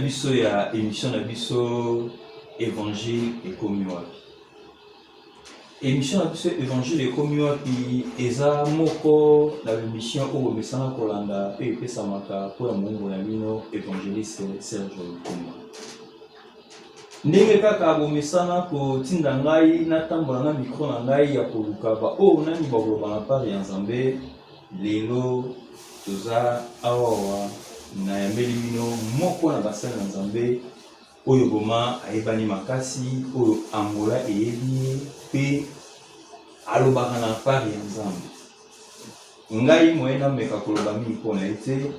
biso ya émission na biso Évangile ekomi wapi. Émission na biso Évangile ekomi wapi eza moko na émission oyo bomesana kolanda mpe epesamaka mpo ya moombo na bino évangéliste Serge Lutumba. Ndenge kaka bomesana kotinda ngai natambola na micro na ngai ya koluka baoyo nani bakoloba na part ya Nzambe, lelo toza awawa nayambeli bino moko na basali na Nzambe oyo boma ayebani makasi, oyo Angola eyebi ye mpe alobaka na part ya Nzambe. Ngai moye nameka koloba mingi mpo na ye te,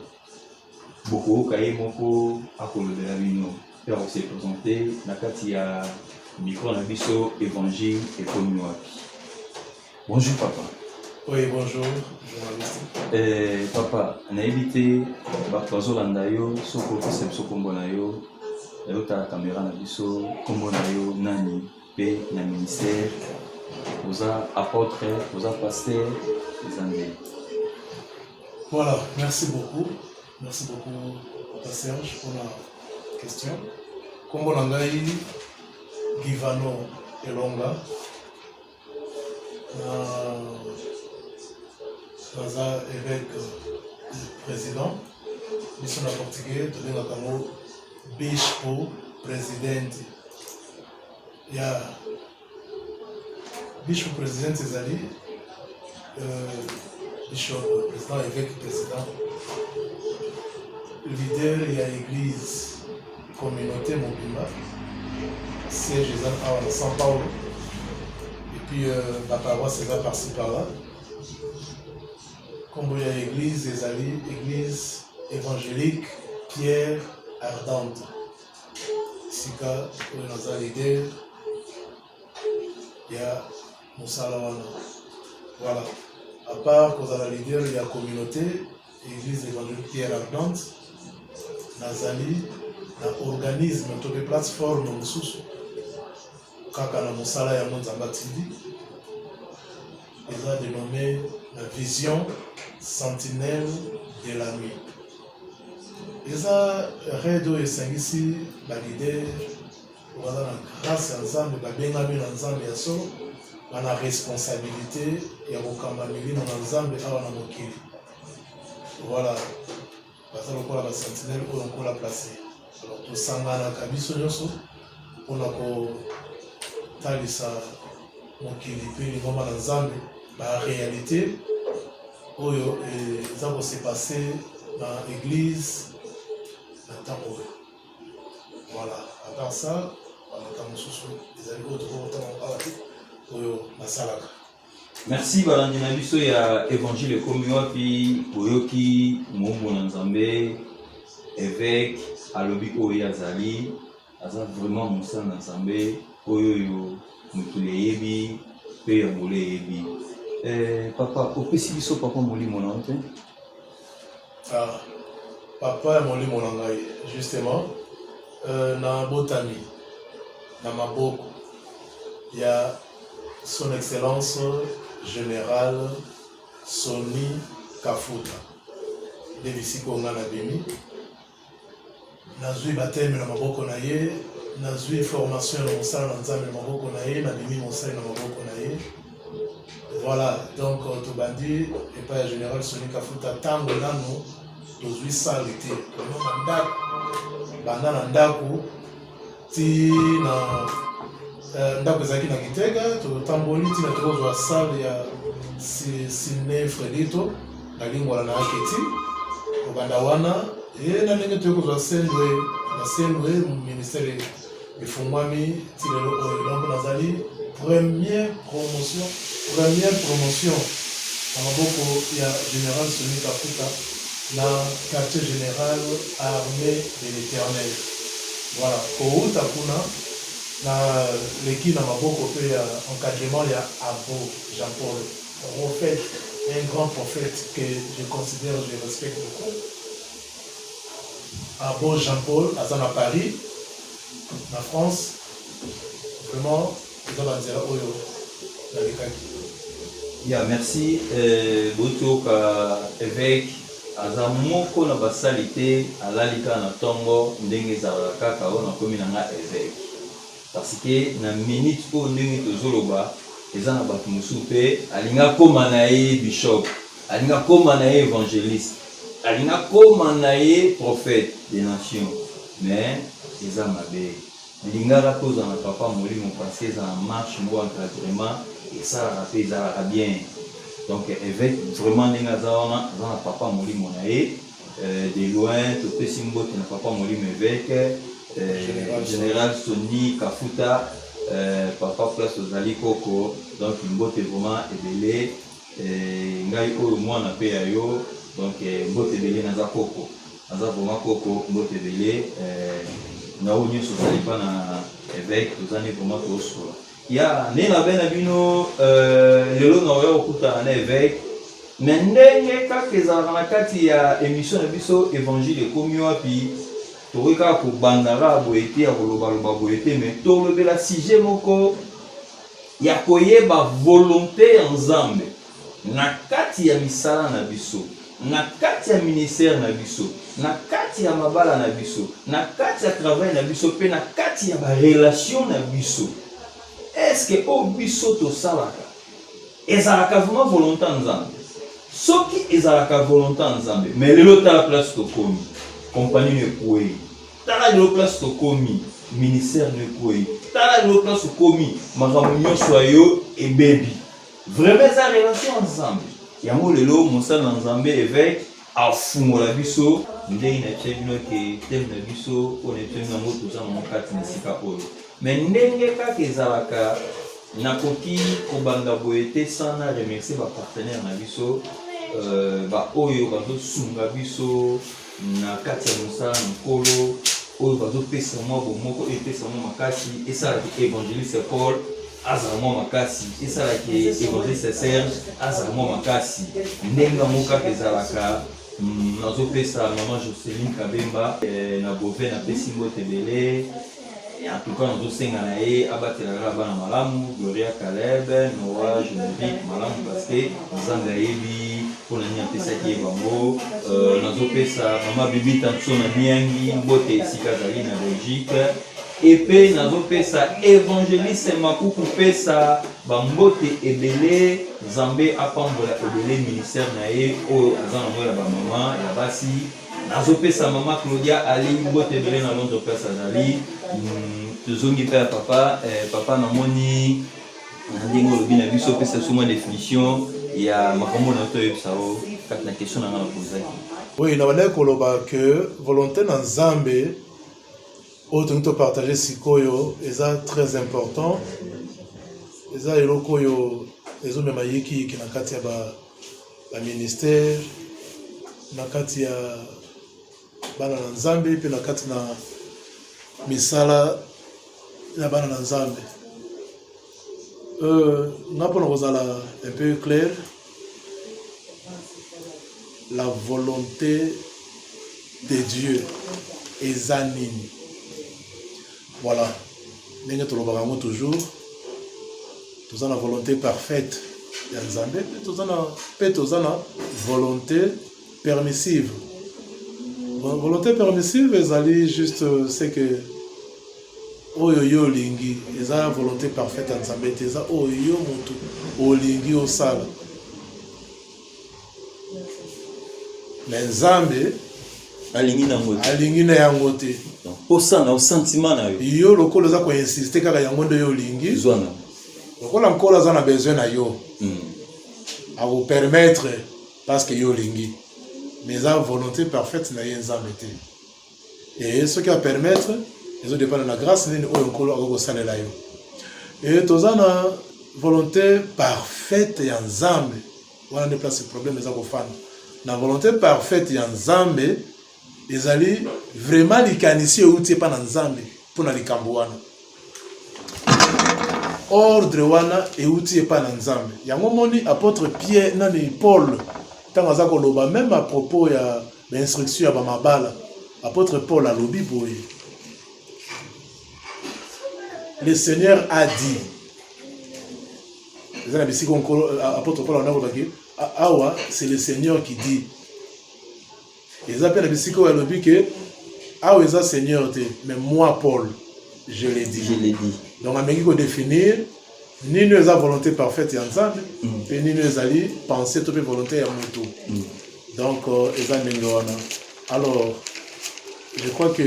bokoyoka ye moko akolobela bino mpe akose présenter na kati ya micro na biso Évangile ekomi wapi. Bonjour papa. Oui, bonjour, journaliste. Papa, nayebi te bato bazolanda yo, soki opesa biso nkombo na yo, ayotala caméra na biso, nkombo na yo nani mpe na ministère oza apôtre, oza pasteur, eza nde? Voilà, merci beaucoup. Merci beaucoup, Papa Serge, pour la question. Kombo na ngai Givano Elonga, na naza évêque président, biso na portugais tobengaka yango bispo presidente. Ya bispo presidente ezali bishop président, évêque président, leader ya église communauté mobimba. Siège eza awa na São Paulo et puis baparoisse eza par-ci par-là. Nkombo ya église ezali Église évangélique Pierre Ardente, esika oyo naza leader ya mosala wana. Voilà, à part kozala leader ya communauté Église évangélique Pierre Ardente, nazali na organisme to mpe plateforme mosusu kaka na mosala yango Nzambe atindi, eza dénommé na Vision Sentinelle de la nuit. Eza rede oyo esangisi baleader oyo baza na grâce ya Nzambe, babengami na Nzambe ya solo, bana responsabilité ya kokamba milimo na Nzambe awa na mokili. Voilà, baza lokola basentinelle oyo Nkola place. Alors tosanganaka biso nyonso mpona kotalisa mokili mpe lingomba na Nzambe baréalité oyo eza kose passer na église na ntango oyo. Voilà, à part ça, bamakambo mosusu ezali oyo tokokotanga awa te, oyo nasalaka. Merci. Balandi na biso ya Évangile ekomi wapi, boyoki moombo na Nzambe évêque alobi oyo ye azali, aza vraiment mosala na Nzambe oyo oyo mokili eyebi mpe yangola eyebi. Papa, opesi biso papa molimo na yo te? Ah, papa ya molimo na ngai, justement, nabotami na maboko ya Son Excellence Général Soni Kafuta. Nde bisika oyo ngai nabimi, nazwi baptême na maboko na ye, nazwi formation na mosala na Nzambe na maboko na ye, nabimi mosali na maboko na ye. Voilà, donc tobandi epai ya Général Soni Kafuta ntango nano tozwi salle te, tono na ndako, banda na ndako ti na ndako ezalaki na Gitega, totamboli ntina tokozwa salle ya Cine Fredito na Lingwala na Aketi. Kobanda wana e na ndenge toyei kozwa Sendwe, na Sendwe ministère efungwami ti lelo oyo. Donc nazali première promotion, première promotion na maboko ya Général Soni Kafuta na quartier général Armée de l'Éternel. Voilà, kouta kuna na leki na maboko mpe ya encadrement ya Abo Jean Paul, prophète, un grand prophète que je considère, je respecte beaucoup. Abo Jean Paul aza na Paris, na France. Vraiment eza banzela oyo nalekaki. Ya, merci. Botoka évêque. aza moko na basali te, alali kaka na tongo ndenge ezalaka kaka oyo nakomi na nga eveque. Parce que na minute oyo ndenge tozoloba eza na bato mosusu mpe alingi akoma na ye bishop, alingi akoma na ye evangeliste, alingi akoma na ye prophète des nations, mais eza mabe. Lingaka mpe ozala na papa molimo parce que eza na marche moko encadrement esalaka mpe ezalaka bien. Donc évêque vraiment ndenge aza wana aza na papa molimo na ye de loin topesi mbote na papa molimo évêque général Sony Kafuta papa place ozali koko donc mbote vraiment ebele ngai oyo mwana mpe ya yo donc mbote ebele naza koko naza vraiment koko mbote ebele na oyo nyonso ozali mpa na évêque toza nde vraiment tosola ya nde na be na bino lelo na oya kokutana na évêque me ndenge kaka ezalaka na kati ya émission na biso évangile ekomi wapi tokoki kaka kobanda kaka boye te ya kolobaloba boye te me tolobela sujet moko ya koyeba volonté ya Nzambe na kati ya misala na biso, na kati ya ministère na biso, na kati ya mabala na biso, na kati ya travail na biso mpe na kati ya barelation na biso. Est-ce que oyo biso tosalaka ezalaka vraiment volonté ya Nzambe? Soki ezalaka volonté ya Nzambe, mais lelo tala place tokomi, compagnie no ekwei. Tala lelo place tokomi, ministère no ekwei. Tala lelo place okomi, makambo nyonso ya yo ebebi. Vraiment eza relation ya Nzambe. Yango lelo mosali na Nzambe évêque afungola biso ndenge na biso bino ke thème na biso oyo na biso yango toza nango kati na esika oyo. Mais ndenge kaka ezalaka nakoki kobanda boye te sans na remercier ba partenaire na biso baoyo bazosunga biso na kati ya mosala na Nkolo, oyo bazopesa mwa bomoko, oyo epesa mwa makasi, esalaki évangéliste Paul azala mwa makasi, esalaki évangéliste Serge azala mwa makasi. Ndenge yango kaka ezalaka, nazopesa mama Joseline Kabemba na Beauvais, napesi mbote ebele. En tout cas nazosenga na ye abatela kaka bana malamu, Gloria, Caleb, Noah, Genevieve malamu, parce que Nzambe ayebi mpona nini apesaki ye bango. Nazopesa mama Bibi Tanso na Miangi mbote esika azali na Belgique, epe nazopesa évangéliste Makuku pesa bambote ebele. Nzambe apambola ebele ministère na ye oyo aza nango ya bamama ya basi. Nazopesa mama Claudia Ali mbote ebele na Londres place azali. Tozongi mpe ya papa papa namoni na ndenge olobi na biso, opesa biso mwa définition ya makambo na toyebisa o kati na question na nga nakozaki. Oui, na bandaki koloba que volonté na Nzambe oyo tolingi topartage sikoyo eza très important, eza eloko oyo ezomema yikiyiki na kati ya baministère, na kati ya bana na Nzambe mpe na kati na misala ya bana na Nzambe. Nga mpona kozala un peu clair, la volonté de Dieu eza nini? Voilà, ndenge tolobaka yango toujours, toza na volonté parfaite ya Nzambe mpe toza na volonté permissive. Volonté permissive ezali juste c'est que oyo yo olingi, eza volonté parfaite ya Nzambe te, eza oyo yo motu olingi osala, mais Nzambe alingi nango te. Alingi na yango te. Posa na sentiment na yo. Yo lokola oza koinsiste kaka yango nde yo olingi, zwa na lokola Nkolo aza na besoin na yo, akopermettre parce que yo olingi, mais eza volonté parfaite na ye Nzambe te. E soki apermettre, ezodépendre na grâce nini oyo Nkolo akoki kosalela yo. E toza na volonté parfaite ya Nzambe, wana nde place problème eza kofanda. Na volonté parfaite ya Nzambe ezali vraiment likanisi euti epa na Nzambe mpona likambo wana, ordre wana euti epa na Nzambe. Yango moni apôtre Pierre nani Paul, ntango aza koloba même à propos ya bainstruction ya bamabala, apôtre Paul alobi boye: "Le Seigneur a dit." Eza na bisika Nkolo apôtre Paul anda kolobaki awa, c'est le Seigneur qui dit. Eza mpe na bisika oyo alobi ke awa eza Seigneur te, mais moi Paul, je l'ai dit. Je l'ai dit. Donc ameki kodéfinir nini eza volonté parfaite ya Nzambe mpe nini ezali pensée to mpe volonté ya motu. Donc eza ndenge wana. Alors je crois que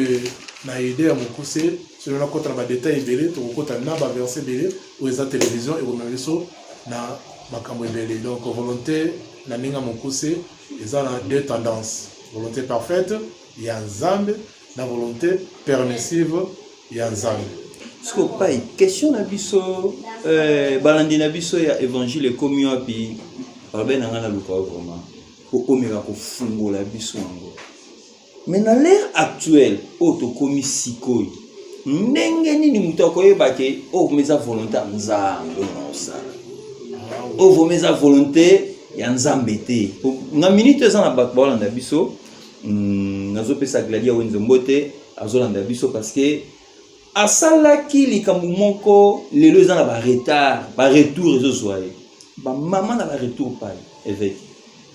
na idée ya mokuse, soki nakota na badetail ebele, tokokota na baverset ebele oyo eza télévision ekomema biso na makambo ebele. Donc volonté na ndenge ya mokuse eza na deux tendances: volonté parfaite ya Nzambe na volonté permissive ya Nzambe. Siko pai question na biso, balandi na biso ya Évangile Ekomi Wapi balobi na ngai naluka yo vraiment po omeka kofungola biso yango. Mais na l'ère actuelle oyo tokomi sikoyo, ndenge nini moto akoyeba ke oyo vraiment eza volonté ya Nzambe oyo na osala, oyo vraiment eza volonté ya Nzambe te? Na minute eza na bato baolanda biso, nazopesa Gladia Wenze mbote, azolanda biso parce que asalaki likambo moko lelo eza na baretard, baretour ezozwa ye, bamama na baretour. Pai évêque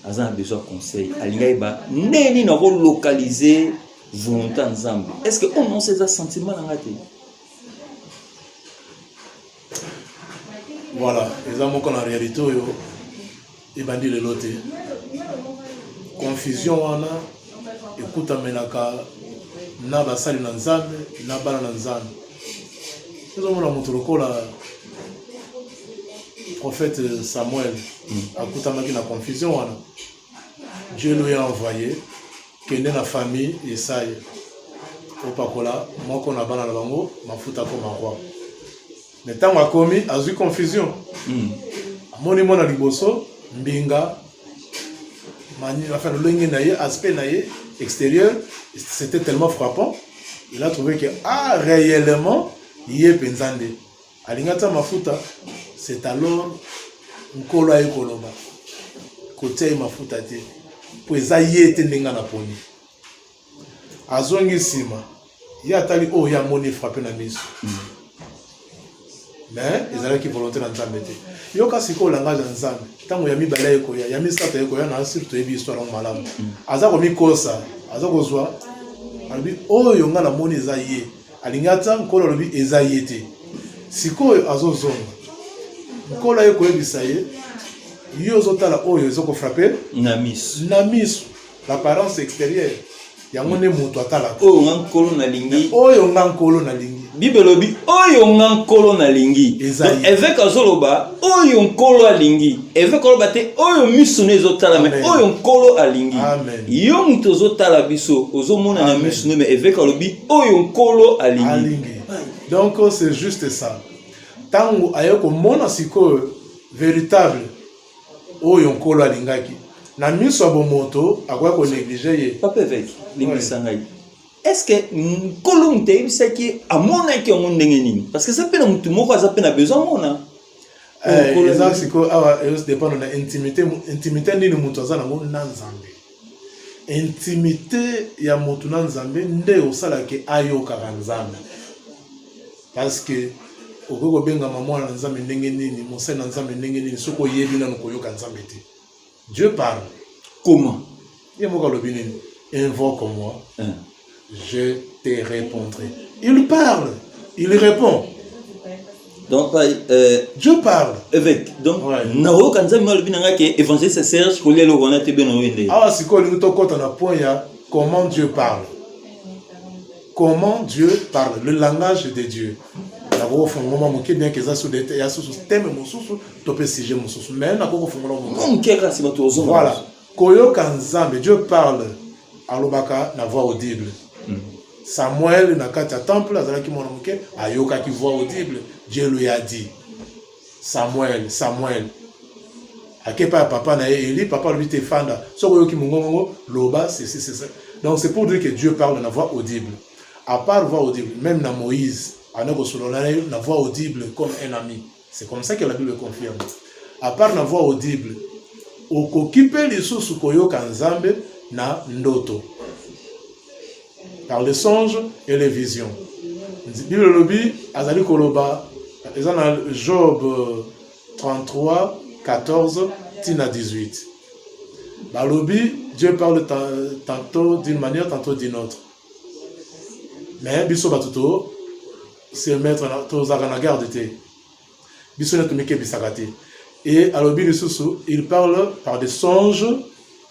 aza na besoin conseil, alingi ayeba ndenge nini akolocaliser volonté ya Nzambe. Est ce que oyo nyonso eza sentiment na nga te? Voilà, eza moko na réalité oyo ebandi lelo te. Confusion wana ekutamelaka na basali na Nzambe, na bana na Nzambe. Ezomona moto lokola prophète Samuel akutamaki na confusion wana. Dieu lui a envoyé: kende na famille Esai, opakola moko na bana na bango mafuta akoma roi. Mais ntango akomi, azwi confusion. Amoni mwana liboso mbinga, enfin lolenge na ye, aspect na ye extérieur, c'était tellement frappant. Il a trouvé que ah, réellement ye mpenza nde alingi atia mafuta. C'est alors Nkolo aye koloba: kotia ye mafuta te, mpo eza ye te ndenge na poni. Azongi nsima, ye atali oyo ye amoni frappe na miso, mais ezalaki volonté na Nzambe te. Yoka sikoyo langage ya Nzambe. Ntango ya mibale aye koya, ya misato aye koya, na surtout toyebi histoire yango malamu. Aza komikosa, aza kozwa, alobi: oyo nga namoni eza ye alingi ata. Nkolo alobi eza ye te. Sikoyo azozonga, Nkolo aye koyebisa ye: yo ozotala oyo ezokofrappe na miso, na miso, l'apparence extérieure, yango nde moto atalaka. Oyo nga Nkolo nalingi. Oyo nga Nkolo nalingi. Bible elobi: oyo nga Nkolo nalingi. Eza Donc, ye. Évêque azoloba oyo Nkolo alingi. Évêque aloba te oyo miso no ezotala, mais Amen. oyo Nkolo alingi. Amen. Yo moto ozotala biso, ozomona na Amen. miso no, mais évêque alobi oyo Nkolo alingi. Alingi. Donc c'est juste ça. Ntango aye komona sikoyo véritable oyo Nkolo alingaki na miso ya bomoto, akoki konéglige ye. Papa évêque, limbisa ngai, est ce que Nkolo moto ayebisaki ye, amonaki yango ndenge nini? Parce que eza mpe na motu moko aza mpe na besoin amona oyo Nkolo Eza alingi. Sikoyo awa ezodépendre na intimité. Intimité nini moto aza nango na Nzambe. Intimité ya moto na Nzambe nde osalaki ayokaka Nzambe, parce que okoki kobengama mwana na Nzambe ndenge nini, mosali na Nzambe ndenge nini, soki oyebi nanu koyoka Nzambe te? Dieu parle. Comment? Ye moko alobi nini? Invoque moi, Hein. je te répondrai. Il parle, il répond. Donc Dieu parle. Évêque, donc Ouais. nakoyoka Nzambe alobi na ngai ke évangéliste Serge, kolia eloko wana te, beno oyo nde. Awa sikoyo olingi tokɔta na point ya comment Dieu parle. Comment Dieu parle, le langage de Dieu. Nakoki kofungola moke, bien que eza sur ya susu thème mosusu to mpe sujet mosusu, mais nakoki kofungola moke. Mwa moke kasi bato ozonga. Voilà, koyoka Nzambe. Dieu parle, alobaka na voix audible. Samuel na kati ya temple azalaki mwana moke, ayokaki voix audible. Dieu lui a dit: Samuel, Samuel. Ake epai ya papa na ye Eli, papa alobi te: fanda, soki oyoki mongongo, loba ceci, c'est ça. Donc c'est pour dire que Dieu parle na voix audible. À part voix audible, même na Moïse ane kosolola na ye na voix audible comme un ami. C'est comme ça que la Bible confirme. À part na voix audible, okoki mpe lisusu koyoka Nzambe na ndoto, par les songes et les visions. Bible elobi azali koloba, eza na Job 33 14 tina 18. Balobi, Dieu parle tantôt d'une manière, tantôt d'une autre. Mais biso bato to se mettre tozalaka na garde te. Biso nde tomikebisaka te. Et alobi lisusu, il parle par des songes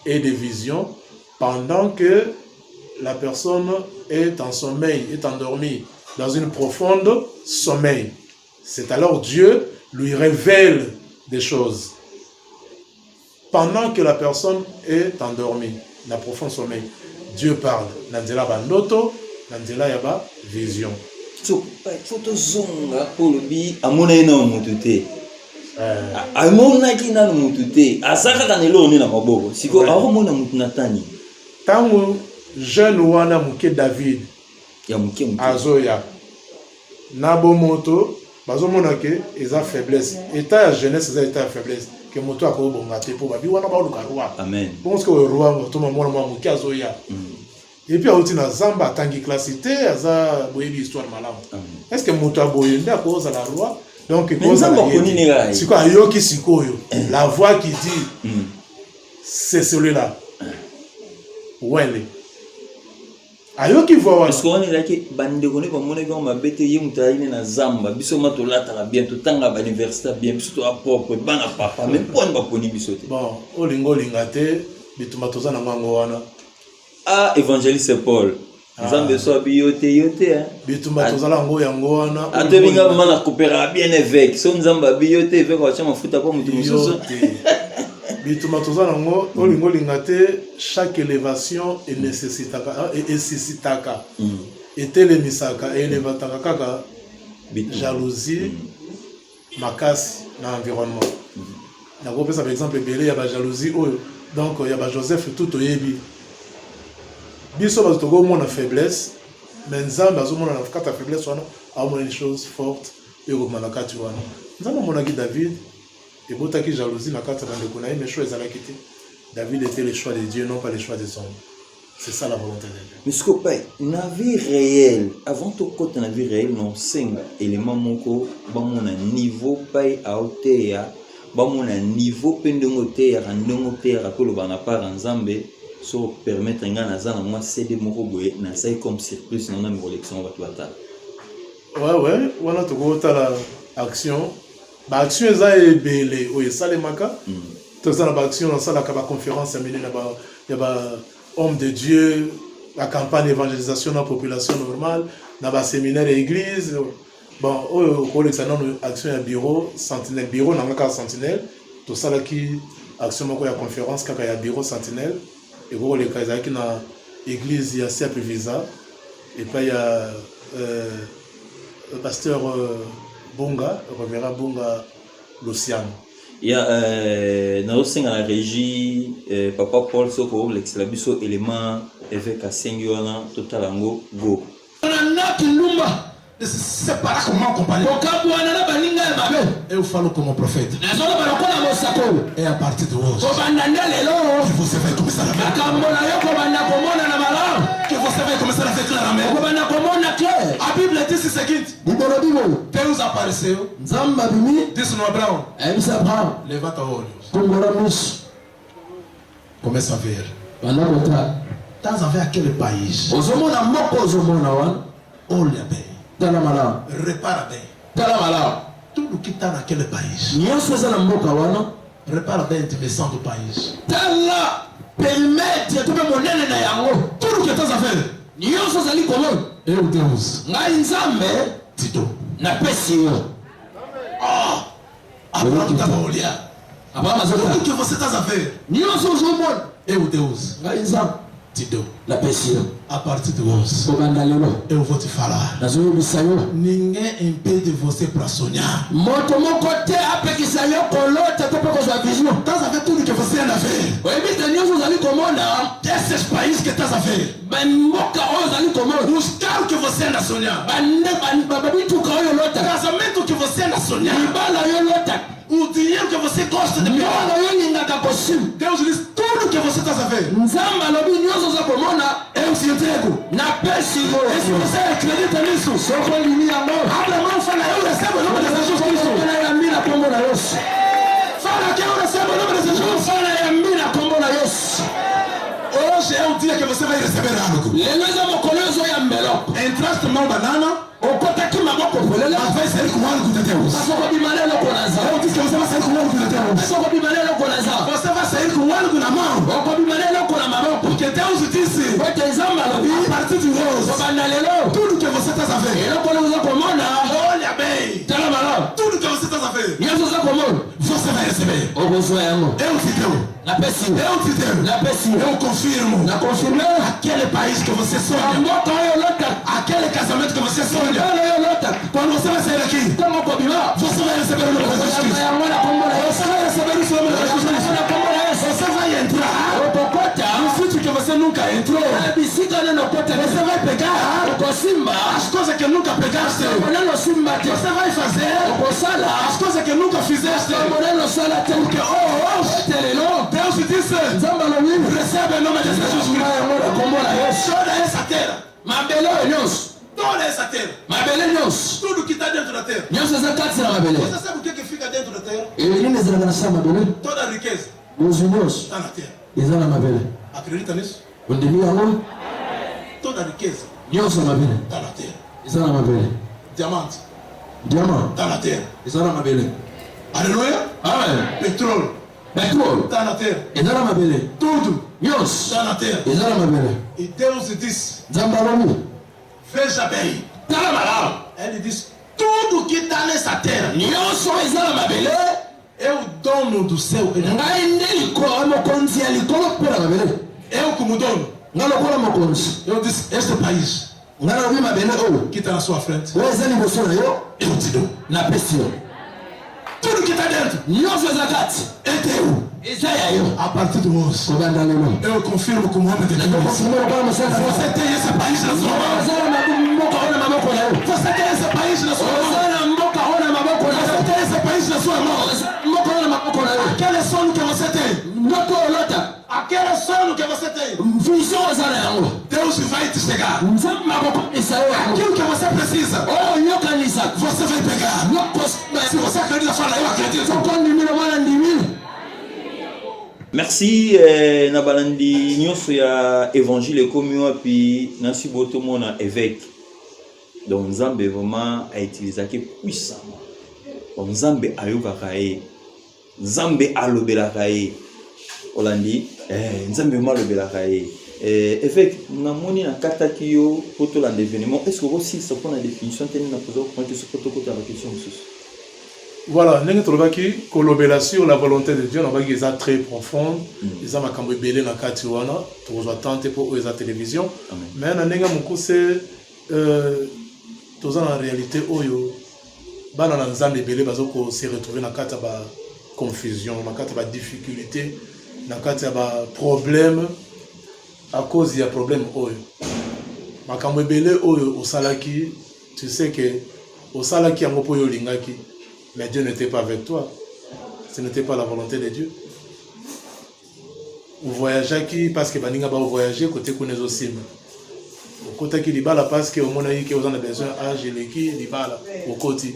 et des visions pendant que la personne est en sommeil, est endormie dans une profonde sommeil. C'est alors Dieu lui révèle des choses. Pendant que la personne est endormie, na profond sommeil, Dieu parle. Na nzela ba ndoto, na nzela ya ba vision. So, faut tozonga mpo olobi amonaki nano motu te. Amonaki nano motu te, aza kaka na eloko nde na maboko. Sikoyo akomona motu na tani? Ntango jeune wana moke David ya moke moke azoya na bomoto, bazomona ke eza faiblesse. État ya jeunesse eza état ya faiblesse, ke moto akobonga te, mpo babi wana baoluka roi. Amen. Bongo soki oyo roi toma mwana mwa moke azoya, et puis auti na zamba, atangi classe te, aza boyebi histoire malamu. Est ce que moto aboye nde akozala roi? Donc Mais Nzambe akoni ne kaka ye. Sikoyo ayoki sikoyo la voix qui dit: "C'est celui-là." Wele ayoki voix wana. Parce que wana ezalaki bandeko nde bamonaki yango mabe te. Ye moto ayaki ne na zamba. Biso ma tolataka bien, totangaka bauniversité bien, biso toya propre, bana papa, mais mponi baponi biso te? Bon, olinga olinga te, bitumba toza nango yango wana. Ah, évangéliste Paul, Nzambe so abi yo te, yo te, hein. Bitumba tozala yango yango wana. Atoyebi ma na coopéraka bien évêque. So Nzambe abi yo te, évêque atia mafuta mpo moto Yo mosusu. te, bitumba toza nango. Olinga olinga te, chaque élévation enécessitaka, esuscitaka, etelemisaka, eelevataka kaka Bitumba. jalousie makasi na environnement. Nakopesa par exemple ebele ya bajalousie oyo, donc ya bajoseph tout toyebi. Biso bato tokomona faiblesse, mais Nzambe azomona na kati ya faiblesse wana, aomona une chose forte oyo ekokoma na kati wana. Nzambe amonaki David, ebotaki jalousie na kati ya bandeko na ye, mais choix ezalaki te. David était le choix de Dieu, non pas le choix des hommes. C'est ça la volonté de Dieu. Mais sikoyo pai, na vie réelle, avant tokɔta na vie réelle, na osenga élément moko: bamona niveau pai aoteya, bamona niveau mpe ndenge oteyaka, ndenge oteyaka mpe olobaka na part ya Nzambe. So permettre ngai, naza na mwa CD moko boye nasali comme surprise na na bato batala. Ouais, wana tokotala action. Baaction eza ebele oyo esalemaka. Toza na baaction, nasalaka baconférence ya minene ya ba homme de Dieu, bacampagne évangélisation na population normale, na baséminaire ya église. Bon, oyo okolekisa nano action ya bureau Sentinelle, bureau nanga kaka Sentinelle. Tosalaki action moko ya conférence kaka ya bureau Sentinelle, ekokoleka. Ezalaki na église ya Siape Visa, epai ya pasteur Bunga, révérend Bunga Luciano. Ya nazosenga na régie, papa Paul, soki olekisela biso élément évêque asengi wana, totala yango, go. Na kindumba. De se séparer comme mon compagnon. Kokabwana na baninga ya mabe. Eu falo como prophète. Nazoloba lokola mosakoli. Et à partir de hoje, Kobanda nde lelo, que você vai começar a ver. makambo na yo kobanda komona na malamu. Que você vai começar a ver claramente. Okobanda komona clair. A Bíblia disse o seguinte: Bibolobi boye: Deus apareceu, Nzambe abimi, disse no Abraão: ayebisi Abraham: Levanta olhos, Fungola miso, começa a ver. Banda kotala. Estás a ver aquele país? Ozomona moko ozomona wana? Olha bem, Tala malamu. Repara bem. Tala malamu. Tudo que está naquele país, Nyonso eza na mboka wana, repara bem a dimensão do país. Tala périmètre to mpe monene na yango. Tudo que estás a ver, Nyonso ozali komona, eu Deus ngai Nzambe te dou. napesi yo. Abraão estava a olhar. Abraham azotala. Tudo que você estás a ver, Nyonso ozomona, eu Deus ngai Nzambe te dou. napesi yo. A partir de hoje, Kobanda lelo, eu vou te falar. nazoyebisa yo: Ninguém impede você para sonhar. Moto moko te apekisa yo kolota to mpe kozwa vision. Estás a ver tudo que você anda a ver. Oyebi te nyonso ozali komona, Esses países que estás a ver. bamboka oyo ozali komona, Os carros que você anda a sonhar. Babituka oyo O olota, casamento que você anda a sonhar. Libala oyo olota, O dinheiro que você gosta de pegar. Mbongo oyo olingaka kosimba. Deus diz: tudo que você está a ver, Nzambe alobi nyonso oza komona, eu te entrego. napesi yo. E se você acredita nisso, Soki ondimi yango, abre a mão e fala: Eu recebo em nome de Jesus Cristo. Nayambi na nkombo na Yesu. Fala que eu recebo em nome de Jesus. Fala yambi na nkombo na Yesu. que você vai receber algo. Lelo eza mokolo ozoyamba eloko. Entraste mão banana, Okotaki maboko polele, mas vai sair com algo de Deus. Kasi okobima na eloko na Nzambe. Eu disse que você vai sair com algo de Deus. Kasi okobima na eloko na Nzambe. Você vai sair com algo na mão. Okobima na eloko na maboko. Porque Deus disse, Po ete Nzambe alobi, a partir de hoje, kobanda lelo, tudo que você está a ver, eloko oyo oza komona, olha bem, tala malamu, tudo que você está a ver, nyonso oza komona, você vai receber. Okozwa yango. Eu te dou. Napesi yo. Eu te dou. Napesi yo. Eu confirmo. Na confirme. Aquele país que você sonha, Mboka oyo olota, aquele casamento que você sonha, libala oyo olota, quando você vai sair daqui, ntango okobima, você vai receber o nome de Jesus okoyamba Cristo. yango na kombo na Yesu. Você vai receber o nome de Jesus Okoyamba Cristo. yango na kombo na Yesu. Você vai entrar Okokota no sítio que você nunca entrou. Na bisika nano okota. Você vai pegar Okosimba as coisas que nunca pegaste. nano osimba te. Você vai fazer Okosala as coisas que nunca fizeste. makambo nano osala te. Porque oh, hoje, Ete lelo Deus te disse: Nzambe alobi, recebe em nome de Jesus yamba Cristo. yango na kombo na Yesu. Toda essa terra, Mabele oyo nyonso, toda essa terra, mabele nyonso, tudo que está dentro da terra. Nyonso eza kati na mabele. Você sabe o que, que fica dentro da terra? Nini ezalaka na se ya mabele? Toda a riqueza Bozwi nyonso está na terra. eza na mabele. Acredita nisso? Ondimi yango? Toda a riqueza Nyonso ya mabele está na terra. eza na mabele. Diamante Diamant está na terra. eza na mabele. Aleluia. Amen. Petróleo Petrole está na terra. eza na mabele. Tudo Nyonso está na terra. eza na mabele. E Deus disse: Nzambe alobi, Veja bem. tala malamu. Ele disse: tudo que está nessa terra, Nyonso eza na mabele, eu dono do céu. ngai nde likolo mokonzi ya likolo mpe na mabele. Eu como dono, Ngai lokola mokonzi, eu disse: este país ngai nalobi mabele oyo que está na sua frente, oyo eza liboso na yo, eu te dou. Napesi yo. Tudo que está dentro Nyonso eza kati é teu. Eza ya yo. A partir de hoje, Kobanda lelo, eu confirmo como homem de Deus. nakokonfirme lokola mosali. Você tem esse país na sua mão. Oza na mboka oyo na maboko na yo. Você tem esse país na sua mão. Oza na mboka oyo na maboko na yo. Você tem esse país na sua mão. Oza na mboka oyo na maboko na yo. Aquele sono que você tem, Ndoto oyo olota, aquele sono que você tem, vision oza na yango, Deus vai te chegar. Nzambe akokomisa yo yango. Aquilo que você precisa, Oyo yokanisaka, você vai pegar. yokosimba. Se você acredita, fala: eu acredito. Soko ndimi, loba na ndimi. Merci na balandi nyonso ya Évangile ekomi wapi. Nasi bo tomona évêque. Donc Nzambe vraiment autilisaki puissamment. Donc Nzambe ayokaka ye, Nzambe alobelaka ye. Olandi Nzambe vraiment alobelaka ye. Évêque, namoni nakataki yo po tolanda événement. Est ce que okosilisa mpona définition te nini nakoza koprendre question po tokota ba question mosusu? Voilà, ndenge tolobaki kolobela sur la volonté de Dieu, nalobaki eza très profonde, eza makambo ebele na kati wana, tokozwa temps te mpo oyo eza télévision. Amen. Mais na ndenge ya mokuse, toza na réalité oyo bana na Nzambe ebele baza kose retrouver na kati ya baconfusion, na kati ya badifficulté, na kati ya baproblème, à cause ya problème oyo. Makambo ebele oyo osalaki, tu sais que osalaki yango mpo oyo olingaki, mais Dieu n'était pas avec toi, ce n'était pas la volonté de Dieu. Ovoyageaki parce que baninga baovoyage kote kuna, ezosimba. Okotaki libala parce que omonaki ke oza na besoin, age eleki libala, okoti,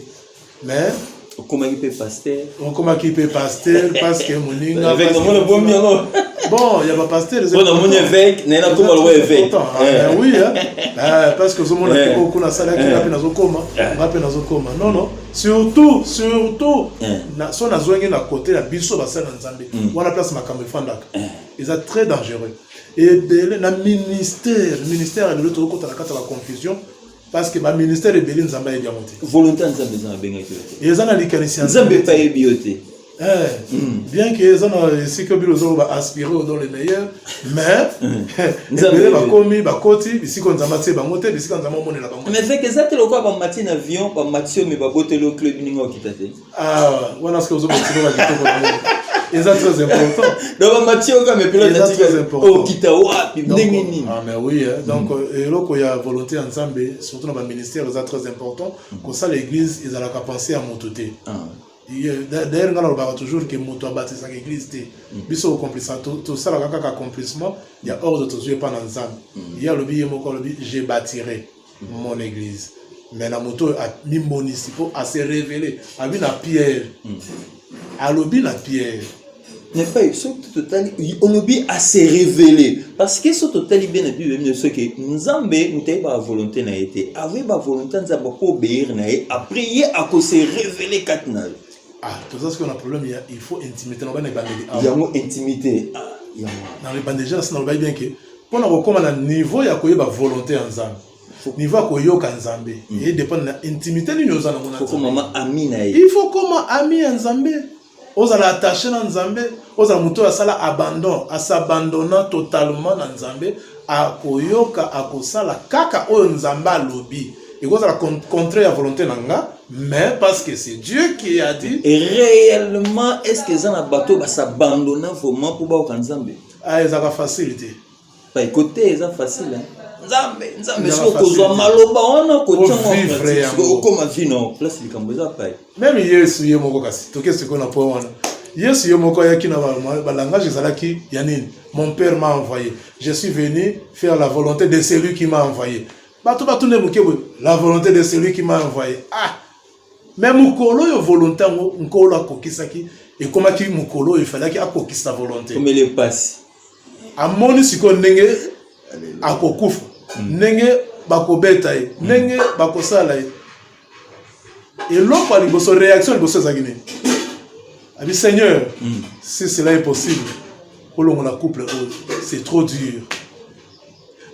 mais Okomaki mpe pasteur. Okomaki mpe pasteur parce que moninga Évêque, namoni obomi yango. Bon, ya bapasteur. Mpo namoni évêque naye nakoma lokola évêque. Ah, oui, hein? Eh, parce que ozomona ke oyo kuna asalaki, nga mpe nazokoma, nga mpe nazokoma. Non, non, surtout, surtout so nazwangi na côté na biso basali na Nzambe wana, place makambo efandaka eza très dangereux. Ebele na ministère ya lelo, tozokota na kati ya baconfusion parce que baministère ebele, Nzambe ayebi yango te. Volonté ya Nzambe eza nabengaki yo te. Eza na likanisi ya Nzambe mpe ayebi yo te. Eh, bien que eza na esika bino ozoloba aspirer dans le meilleur, mais Nzambe ebele ayebi. Bakomi bakoti bisika Nzambe atie bango te, bisika Nzambe amonela bango te. Mais évêque, eza te lokola bamati na avion, bamati yo me baboteli yo club ndenge okita te. Ah, wana soki ozobotilo bakitoko nango eza très important. Donc bamati yo kaka, mais pilote Eza atika très important. okita wapi, Donc, ndenge nini? Ah mais oui, hein. Donc eloko ya volonté ya Nzambe, surtout na baministère, eza très important. Kosala église ezalaka pensée ya moto te. Ah. D'ailleurs nga nalobaka toujours ke moto abatisaka église te. Biso accomplissant, tosalaka kaka accomplissement ya ordre tozwi epa na Nzambe. Ye alobi, ye moko alobi: "Je bâtirai mon église." Mais na moto oyo amimonisi mpo ase révélé, alobi na Pierre, alobi na Pierre. Nefa soki totali, olobi ase révéler, parce que soki totali bien na Bible bino, soki Nzambe, moto ayebaka volonté na ye te, akoyeba volonté ya Nzambe po obéir na ye, après ye akose révéler kati na yo. Ah, toza sikoyo na problème ya il faut intimité na bana ebandeli awa. Yango intimité, ah, yango. Na ebandeli déjà nasi nalobaki bien ke mpona kokóma na niveau ya koyeba volonté ya Nzambe, niveau ya koyoka Nzambe, edépendre na intimité nini oza nango na Faut Nzambe. mama ami na ye. Il faut koma ami ya Nzambe, ozala attaché na Nzambe, ozala moto oyo asala abandon, asabandonna totalement na Nzambe, akoyoka, akosala kaka oyo Nzambe alobi. Ekozala contraire ya volonté na nga, mais parce que c'est Dieu qui a dit. Et réellement, est ce que eza na bato oyo basabandonna vraiment mpo bayoka Nzambe? Ah, ezalaka facile te. Bakote eza facile, hein? Nzambe, Nzambe, Ezaka soki okozwa facile. maloba wana, kotiango Ovivre yango. okoma vino place, likambo eza pai. Même Yesu ye moko, kasi toke sikoyo na point wana, Yesu ye moko ayaki na balangage ezalaki ya nini? "Mon père m'a envoyé, je suis venu faire la volonté de celui qui m'a envoyé." Bato batune moke boye: "La volonté de celui qui m'a envoyé?" Ah, mais mokolo oyo volonté yango Nkolo akokisaki, ekomaki mokolo oyo efalaki akokisa volonté. Komeli epasi. Amoni sikoyo ndenge akokufa, ndenge bakobeta ye, ndenge bakosala ye. Eloko ya liboso, réaction ya liboso ezalaki nini? Abi: "Seigneur, si cela est possible, olongola coupe oyo, c'est trop dur."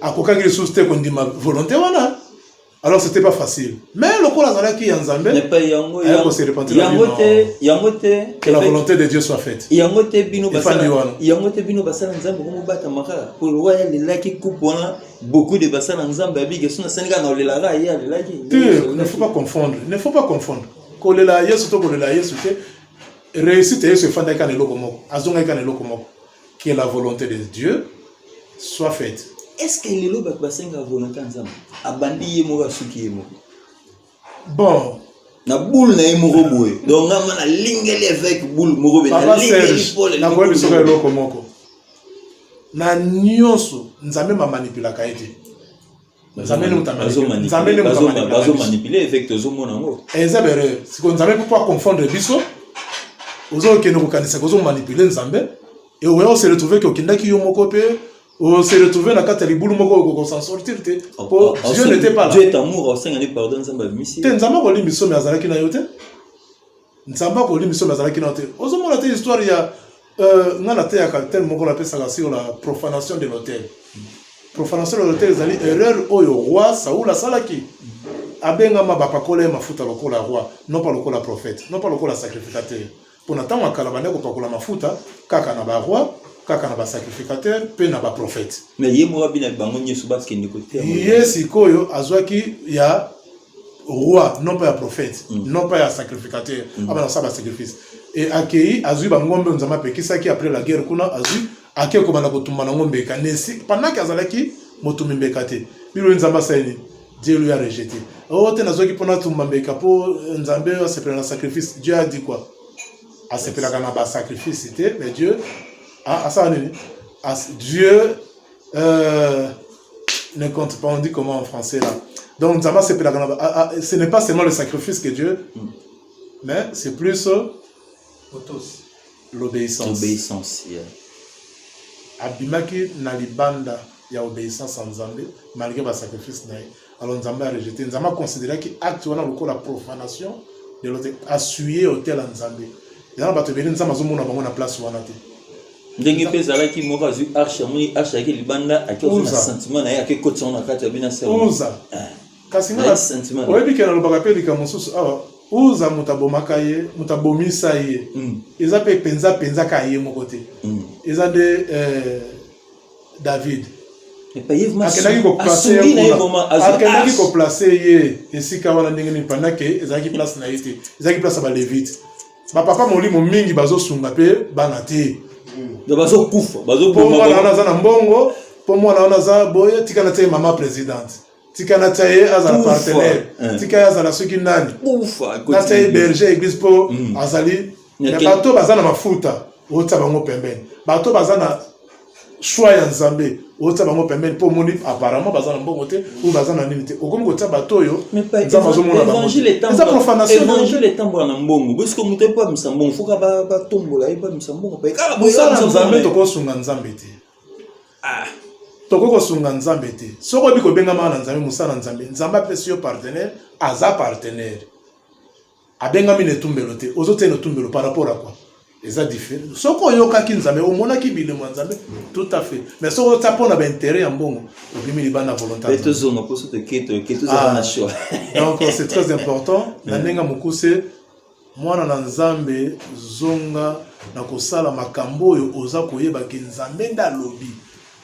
Akokaki lisusu te kondima volonté wana. Alors c'était pas facile, mais lokola azalaki ya Nzambe, Nepa yango. aya kose repentir na Yango bino. te, yango te. Que la volonté de Dieu soit faite. Yango te, bino Efandi basala wana. Yango te, bino basala Nzambe komobatamaka po lokwa ye alelaki coupe wana. Beaucoup de basala Nzambe abike so nasani kaka na olelaka, ye alelaki. Te, ne faut pas confondre, ne faut pas confondre kolela ya Yesu to kolela ya Yesu te. Réussite ya Yesu efandaki kaka na eloko moko, azongaki kaka na eloko moko: que la volonté de Dieu soit faite. Est ce que lelo bato basengaka volonté ya Nzambe? Abandi ye moko, asuki ye moko. Bon. Na boule na ye moko boye, donc nga ma nalingeli évêque boule moko boye. Papa Nalingeli Serge, Paul. Nakoyebi soki eloko moko na nyonso, Nzambe mamanipulaka ye te. Nzambe nde moto Nzambe nde moto amanipulaka biso. Bazomanipule évêque, tozomona yango. Eza berere. Sikoyo Nzambe mpo aconfondre biso, ozokende kokanisaka ozomanipule Nzambe, e oya ose retrouve ke okendaki yo moko mpe ose retrouve na kati ya libulu moko, okoka s'en sortir te, po Dieu n'était pas là. Dieu est amour, osengani pardon, Nzambe abimisi. Te, Nzambe akolimbi somi azalaki na yo te. Nzambe akolimbi somi azalaki na yo te. Ozomona te histoire ya nga nateyaka tel moko napesaka sur la profanation de l'autel. Profanation de l'autel ezali erreur oyo roi Saul asalaki. Abengama, bapakola ye mafuta lokola roi, non pas lokola prophète, non pas lokola sacrificateur, mpo na ntango ya kala bande kopakola mafuta kaka na baroi, kaka na basacrificateur mpe na baprophète. Mais ye moko abina bango nyonso bakende koteya. Ye sikoyo azwaki ya roi, non pas ya prophète, non pas ya sacrificateur. Abana kosala basacrifice e akei, azwi bangombe oyo Nzambe apekisaki. Après la guerre kuna, azwi, ake kobanda kotumba nango mbeka nesi pendant ke azalaki motumbi mbeka te. Bino, Nzambe asali nini? Dieu lui a rejeté. O te, nazwaki mpona tumba mbeka mpo Nzambe asepela na sacrifice. Dieu a dit quoi? Asepelaka na basacrifice te. Mais Dieu asala nini? Dieu ne compte pas, on dit comment en français là? Donc Nzambe asepelaka na ce n'est pas seulement le sacrifice que Dieu, mais c'est plus l'obéissance. Obéissance, yeah. Abimaki na libanda ya obéissance ya Nzambe malgré basacrifice na ye. Alors Nzambe arejeté, Nzambe aconsidéraki acte wana lokola profanation de l'autel, asouillé autel ya Nzambe. Eza na bato ebele, Nzambe azomona bango na place wana te. Ndenge mpe ezalaki, moko azwi arche, amoni arche ayaki libanda, ake ozwi na Uza. sentiment na ye, ake kotisa ngo na kati ya bina. Uza, kasi nga Nayebi sentiment na ye. Oyebi ke nalobaka mpe likambo mosusu awa: Uza, moto abomaka ye, moto abomisa ye, eza mpe mpenza mpenza kaka ye moko te. Eza nde David. Epa ye vraiment akendaki koplace asungi na ye ye vraiment kuna. Azwi Akendaki arche. koplace ye esika wana ndenge nini, pendant ke ezalaki place na ye te, ezalaki place ya balevite? Bapapa molimo mingi bazosunga mpe bana te. Donc bazokufa. Mpo Bazoboma. mwana wana aza na mbongo, mpo mwana wana aza boye, tika na tia ye mama présidente, tika na tia ye azala Kufa. partenaire, tika ye azala soki nani, Kufa. natia ye berger église mpo azali. Me bato baza na mafuta, otia bango pembeni. Bato baza na choix ya Nzambe, otia bango pembeni mpo omoni apparemment baza na mbongo te ou baza na nini te, okomi kotia bato oyo Nzambe azomona bango. Eza profanation. Évangile etambola na mbongo, bosiko moto epo amisa mbongo foka batombola ye bamisa mbongo pe kaka mosala Nzambe. Tokosunga Nzambe te. Ah. Tokoki kosunga Nzambe te. Soki oyebi kobengamaka na Nzambe, mosala na Nzambe, Nzambe apesi yo partenaire, aza partenaire, abengami na etumbelo te, ozotia na etumbelo par rapport à quoi? Eza différent. Soki oyokaki Nzambe, omonaki bilemo ya Nzambe, tout à fait, mais soki otia mpo na baintérêt ya mbongo, obimi libanda volonté. Tozonga mposo toke toke tozala na choix. Donc c'est très important. Na ndenge mokuse, mwana na Nzambe, zonga na kosala makambo oyo oza koyeba ke Nzambe nde alobi,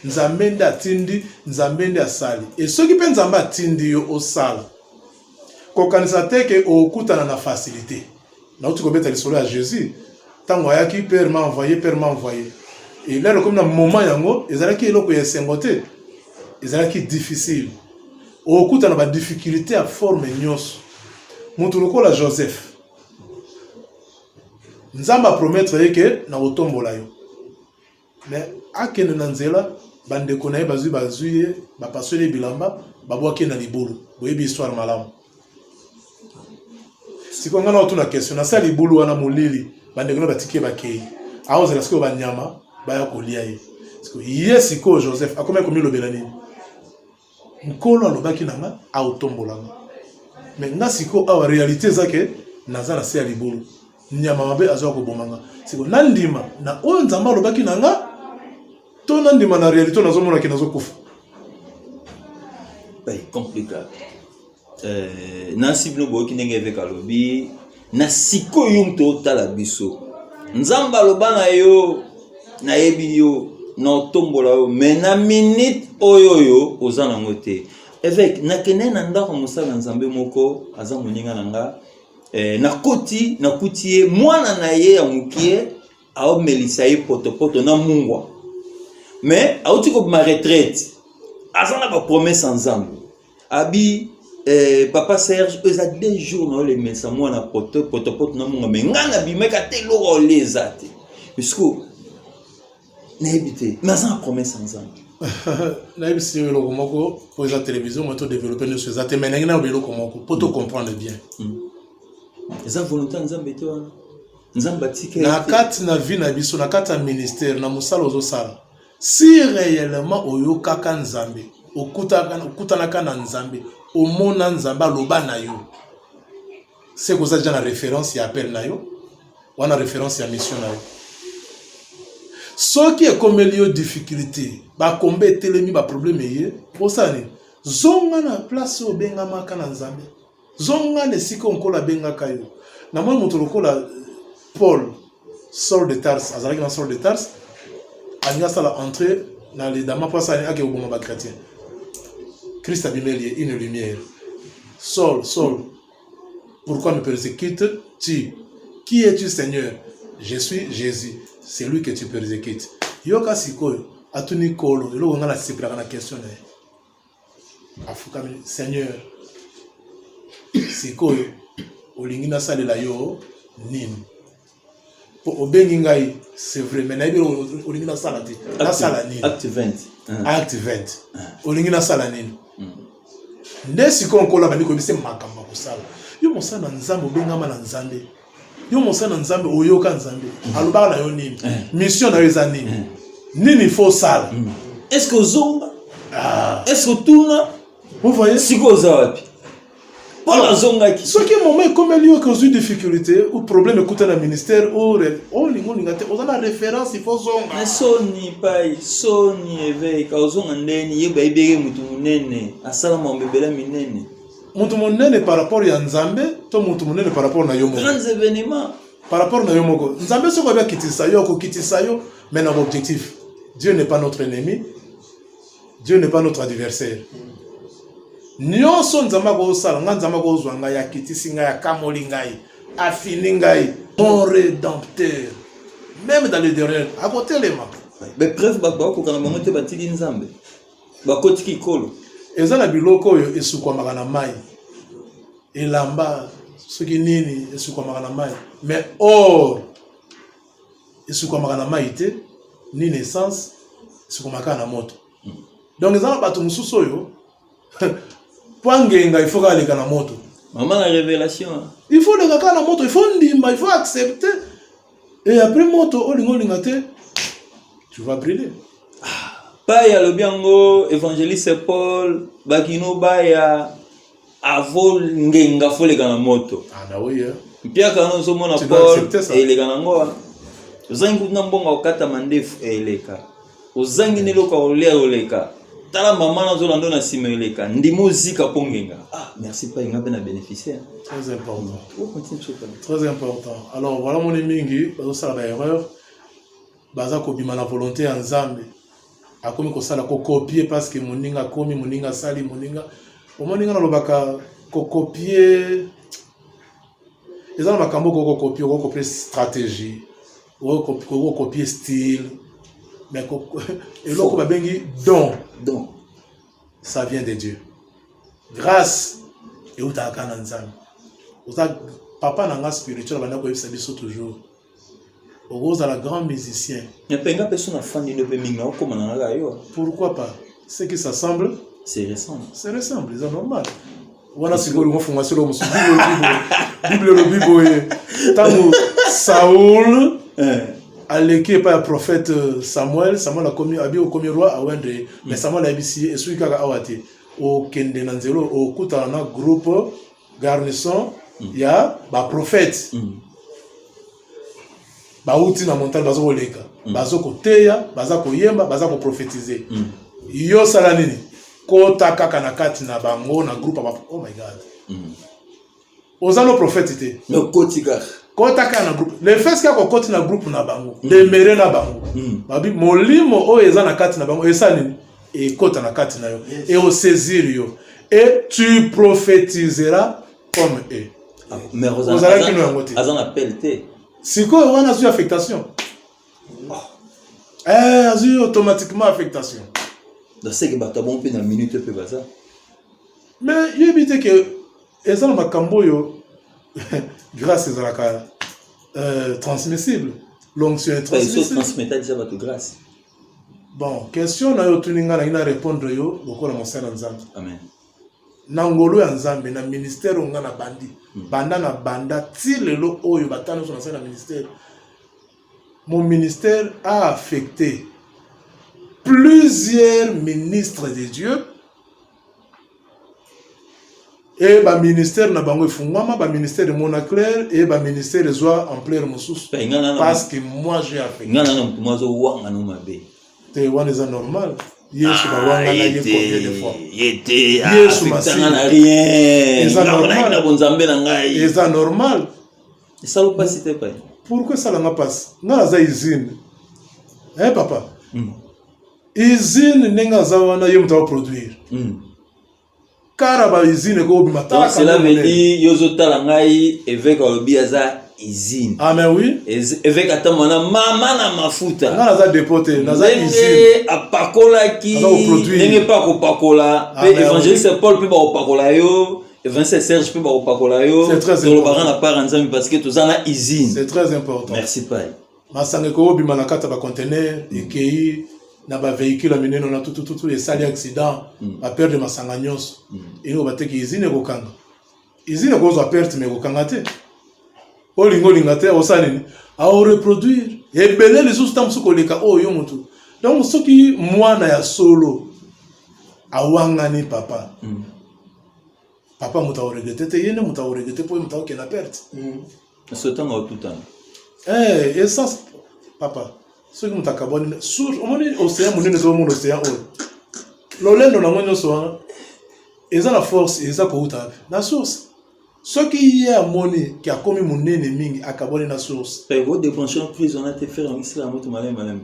Nzambe nde atindi, Nzambe nde asali. E soki mpe Nzambe atindi yo osala, kokanisa te ke okutana na facilité. Nauti kobeta lisolo ya Jésus ntango ayaki: "Père m'a envoyé, Père m'a envoyé." E lelo komi na moment yango, ezalaki eloko ya esengo te, ezalaki difficile. Okutana badifficulté ya forme nyonso. Moto lokola Joseph, Nzambe apromettre ye ke na kotombola yo, mais akende na nzela, bandeko na ye bazwi ye, bapasoli ye bilamba, babwaki ye na libulu. Boyebi histoire malamu. Sikoyo ngai na otuna question: na sa libulu wana, molili, bandeko na batiki ye, bakei, aozela sikoyo banyama baya kolia ye. Sikoyo ye, sikoyo Joseph akomaki komilobela nini? Nkolo alobaki na nga aotombola nga, mais nga sikoyo awa réalité eza ke naza na se ya libulu, nyama mabe azwa koboma nga. Sikoyo nandima na oyo Nzambe alobaki na nga to nandima na réalité oyo nazomona ke nazokufa? Compliqué. Nasi bino boyoki ndenge évêque alobi. Na sikoyo yo moto otala biso, Nzambe aloba na yo: "Nayebi yo, na otombola yo", mais na minute oyo oyo oza nango te. Évêque, nakende na ndako ya mosala na Nzambe moko, aza moninga na nga. Nakoti, nakuti ye, mwana na ye ya mokie aomelisa ye potopoto na mungwa, mais auti kobima retraite, aza na bapromese ya Nzambe. Abi papa Serge, oyo eza 2 jours na olemesa mwana potopoto na mungwa, mais ngai nabimaki ate eloko olia eza te. Puisque nayebi te, mais aza na promese ya Nzambe. Nayebisi yo eloko moko po eza télévision mo todéveloppe nyonso eza te, mais ndenge nayoba eloko moko mpo tocomprendre bien. Eza volonté ya Nzambe te wana, Nzambe atika. Na kati na vie na biso, na kati ya ministère, na mosala ozosala, si réellement oyokaka Nzambe, okutanaka na Nzambe, omona Nzambe aloba na yo, se koza déjà na référence ya appel na yo wana, référence ya mission na yo. Soki ekomeli yo difficulté, bakombe etelemi, baproblème eye, osala nini? Zonga na place oyo obengamaka na Nzambe, zonga na esika oyo Nkolo abengaka yo. Namoni moto lokola Paul, Saul de Tarse, azalaki na Saul de Tarse, alingi asala entrée na le Damas mpo asala ake koboma bachrétien. Christ abimeli ye, une lumière: "Saul, Saul, pourquoi me persécutes-tu?" "Qui es-tu, Seigneur?" "Je suis Jésus, c'est lui que tu persécutes." Yoka sikoyo, atuni Nkolo eloko ngai nasepelaka na question na ye. Afukami: "Seigneur, sikoyo olingi nasalela yo nini? Po obengi ngai, c'est vrai, mais nayebi olingi nasala te. Nasala nini?" Acte 20. Acte 20. Olingi nasala nini? Nde sikoyo Nkolo abandi koyebisa makambo ya kosala. Yo mosala na Nzambe, obengama na Nzambe, yo mosala na Nzambe, oyoka Nzambe alobaka na yo nini? Mission na yo eza nini? Nini faut osala? Est ce que ozonga? Est ce que otuna? Vous voyez? Sikoyo oza wapi? Paul azongaki. Soki moment ekomeli yo ke ozwi difficulté ou problème ekuta na ministère, olingi olinga te, oza na référence, il faut zonga. Na soni pai, soni évêque, ozonga ndeni? Ye bayebeke motu monene, asala mambo ebele minene. Motu monene par rapport ya Nzambe to motu monene par rapport na yo moko? Grands événements. Par rapport na yo moko. Nzambe soki oyebi akitisa yo, akokitisa yo, mais na objectif. Dieu n'est pas notre ennemi, Dieu n'est pas notre adversaire. Nyonso Nzambe akosala ngai, Nzambe akozwa ngai, akitisi ngai, akamoli ngai, afini ngai, mon rédempteur, même dans le dernier akotelema. Bapreuve, bato bakokoka na bango te, batili Nzambe, bakotiki kolo. Eza na biloko oyo esukwamaka na mai, elamba soki nini esukwamaka na mai, mais or esukwamaka na mai te, nini essence. Esukomaka na moto. Donc eza na bato mosusu oyo po angenga, il faut kaka aleka na moto. Mama na révélation. Il faut oleka kaka na moto, il faut ndima, il faut accepter. Et après moto, olinga olinga te, tu vas brûler. Pai alobi yango, évangéliste Paul bakino baya avo ngenga fo leka na moto. Ah bah oui, hein. Mpiaka wana ozomona Tu dois Paul accepter ça. eleka nango wana. Ozangi kutu na mbongo ya kokata mandefu, eleka. Ozangi na eloko ya kolia, oleka. Tala mama nazolanda na nsima, eleka. Ndima ozika mpo ngenga. Ah, merci pai, nga mpe na bénéficiaire. Très important. Ocontinue biso pai. Très important. Alors voilà, moni mingi bazosala baerreur, baza kobima na volonté ya Nzambe, akomi kosala kocopier parce que moninga akomi, moninga asali, moninga omoni. Nga nalobaka kocopier eza na makambo. Okoki kocopier, okoki kocopier stratégie, okoki kocopier style, mais eloko babengi don, donc ça vient de Dieu. Grâce eutaka kaka na Nzambe. Oza papa na nga spirituel, abanda koyebisa biso toujours: okozala grand musicien. Mpe nga mpe so nafandi ndo mpe mingi naokóma na ngaka yo. Pourquoi pas? Ce qui s'assemble c'est récent. Se ressemble, eza normal. Wana sikoyo olingo funga selo mosusu. Bible elobi boye: ntango Saul aleki epai ya prophète Samuel, Samuel akomi, abi okomi roi, awendre. Mais Samuel ayebisi ye: esuki kaka awa te, okende na nzela, okutana na groupe garnison ya baprophète, bauti na montagne, baza koleka, baza koteya, baza koyemba, baza koprophétiser. Yo sala nini? Kota kaka na kati na bango, na groupe ya oh my God, oza no prophète te. Mais okoti kaka. Kota kaka na groupe. Le fait kaka okoti na groupe na bango, demere na bango, babi molimo oyo eza na kati na bango esala nini? Ekota na kati na yo, ekosaisir yo et tu prophétiseras comme eux. Ah, mais Ozalaki no yango te. Aza na pele te. Sikoyo wana azwi affectation. Eh, azwi automatiquement affectation. Donc seke bato abongo mpe na minute mpe baza. Mais yebi te ke eza na makambo oyo grâce ezalaka transmissible, l'onction est so transmissible. Transmeta déjà bato grâce. Bon, question na yo otuni ngai, nangi na répondre yo lokola mosali na Nzambe. Amen. Na ngolu ya Nzambe, na ministère oyo nga na bandi, banda na banda ti lelo oyo, batala nyonso nasali na ministère, mon ministère a affecté plusieurs ministres de Dieu e baministère na bango efungwama, baministère emona clair e baministère ezwa ampleur mosusu Mpe nga nana parce que moi j'ai affecté. Nga nana motu mo azowanga no mabe. Te, wana eza normal. Yesu bawangana ye combien de fois? Ye te. Yesu Affectanga Masiya. Na rien. Eza normal. Na bonzambe na ngai. Eza normal. Esala mpasi te pai. Pourquoi esalanga mpasi? Nga naza usine, eh papa. Usine ndenge aza wana, ye moto akoproduire. Kara ba usine ekobima. Donc cela veut dire yo ozotala ngai, évêque alobi aza usine. Ah mais oui. Évêque atambola na mama na mafuta. Nga naza dépôt te, naza usine. Ndenge apakolaki, Aza koproduire. ndenge mpe akopakola Ah, mpe mais évangéliste Paul mpe bakopakola yo, évangéliste Serge mpe bakopakola yo. C'est très Tolobaka important. na part ya Nzambe parce que toza na usine. C'est très important. Merci pai. Masanga ekobima na kati ya baconteneur, ekei na bavéhicule ya minene na tutututu, esali accident, baperdre masanga nyonso. Eloko bateki, usine ekokanga. Usine ekozwa perte mais ekokanga te. Olinga olinga te, osala nini? Aoreproduire ebele lisusu, ta mosusu koleka oyo yo motu. Donc soki mwana ya solo awangani papa, papa moto aoregretter te, ye nde moto aoregretter mpo ye moto aokende na perte. So ntango otutana. Eh, essence papa, soki moto akabwani source, omoni océan monene, tozomona océan oyo, lolendo nango nyonso wana eza na force, eza kouta wapi? Na source. Soki ye amoni ke akomi monene mingi, akabwani na source. Mpe kodébranche prise wana te, frère, yango esila moto maleme maleme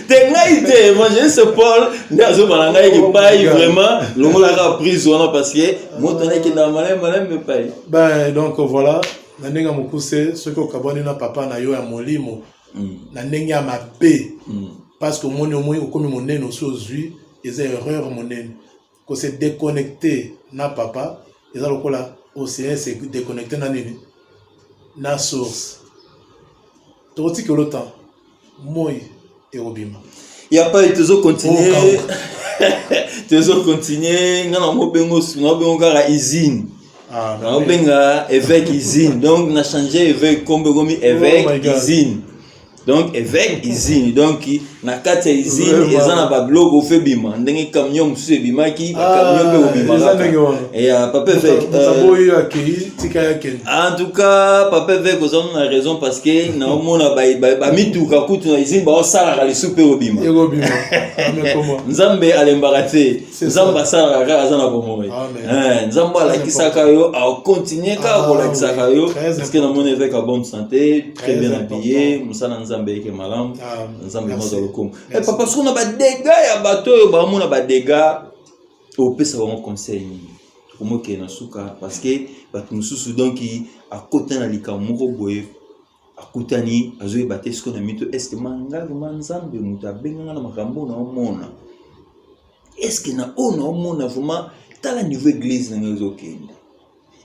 te. Ngai te, évangéliste Paul nde azobala ngai Oh my epai. God. Vraiment, longolaka prise wana parce que moto wana ekendaka maleme maleme epai. Ben donc voilà, na ndenge ya mokuse, soki okabwani na papa na yo ya molimo na ndenge ya mabe, parce que omoni okomi monene, osi ozwi, eza erreur monene. Kose déconnecter na papa eza lokola océan se déconnecter na nini? Na source. Tokotikela temps moi. Ekobima. Ya pai tozo continuer. Tozo continuer nga na mobengo na bengo kaka usine. Ah, naobenga évêque usine donc na changer évêque kombo ekomi évêque oh usine donc évêque usine donc na kati ya usine eza na babiloko ofe ebima ndenge camion mosusu ebimaki bacamion mpe kobima kaka ya papa évêque en tout cas papa évêque oza na raison parce que naomona bamituka kutu na usine baosalaka lisusu mpe kobima nzambe alembaka te nzambe asalaka kaka aza na bomoi eh, nzambe alakisaka yo akontinue kaka ah, kolakisaka yo parceke namoni évêque ya bonne santé très bien habillé mosala nzambe eke malamu ah, nzambe mazwa lokumu eh, papa soki na badega ya bato oyo baomona badega opesa bango conseil nini tokomokende na suka parceke bato mosusu donk akota na likambo moko boye akutani azoyeba te sikoyo na mito eske ma ngai vraimen nzambe moto abenganga na makambo oyo naomona eske na oyo naomona vraimen tala niveau eglise na ngai ezokende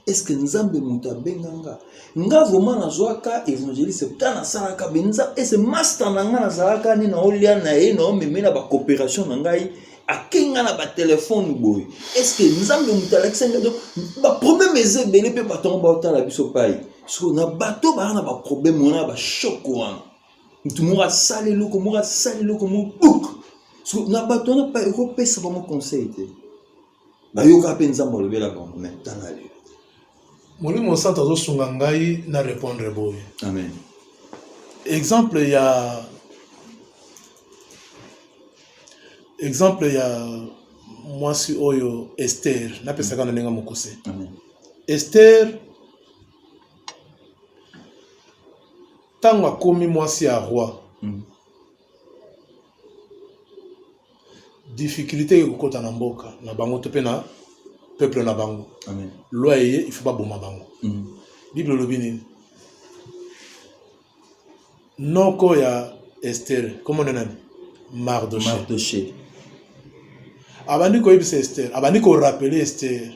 eske nzambe moto abenga nga nga vraimen nazwaka évangéliste ta nasalaka benza ese master na ngai nazalaka nde naolia na ye naomeme na bacoopération na ngai akenga na batelefone boye eske nzambe moto alakisa ngai donc baproblème eza ebele mpe bato yango baotala biso pai sikoyo na bato baa na baproblème wana bashok wana moto moko asala eloko moko asala eloko moko buk sikoyo na bato wana pai okopesa bango conseil te bayoka mpe nzambe alobela bango me tala lelo Molimo Santu azosunga ngai na répondre boye. Amen. Exemple ya exemple ya mwasi oyo Esther, napesaka na ndenge mokuse. Amen. Esther ntango akomi mwasi ya roi Difficulté ekokota na mboka na bango to mpe na peuple na bango. Amen. Loi eye il faut baboma bango. Bible elobi nini? Noko ya Esther, kombo na nani? Mardoché. Mardoché. Abandi koyebisa Esther, abandi korappeler Esther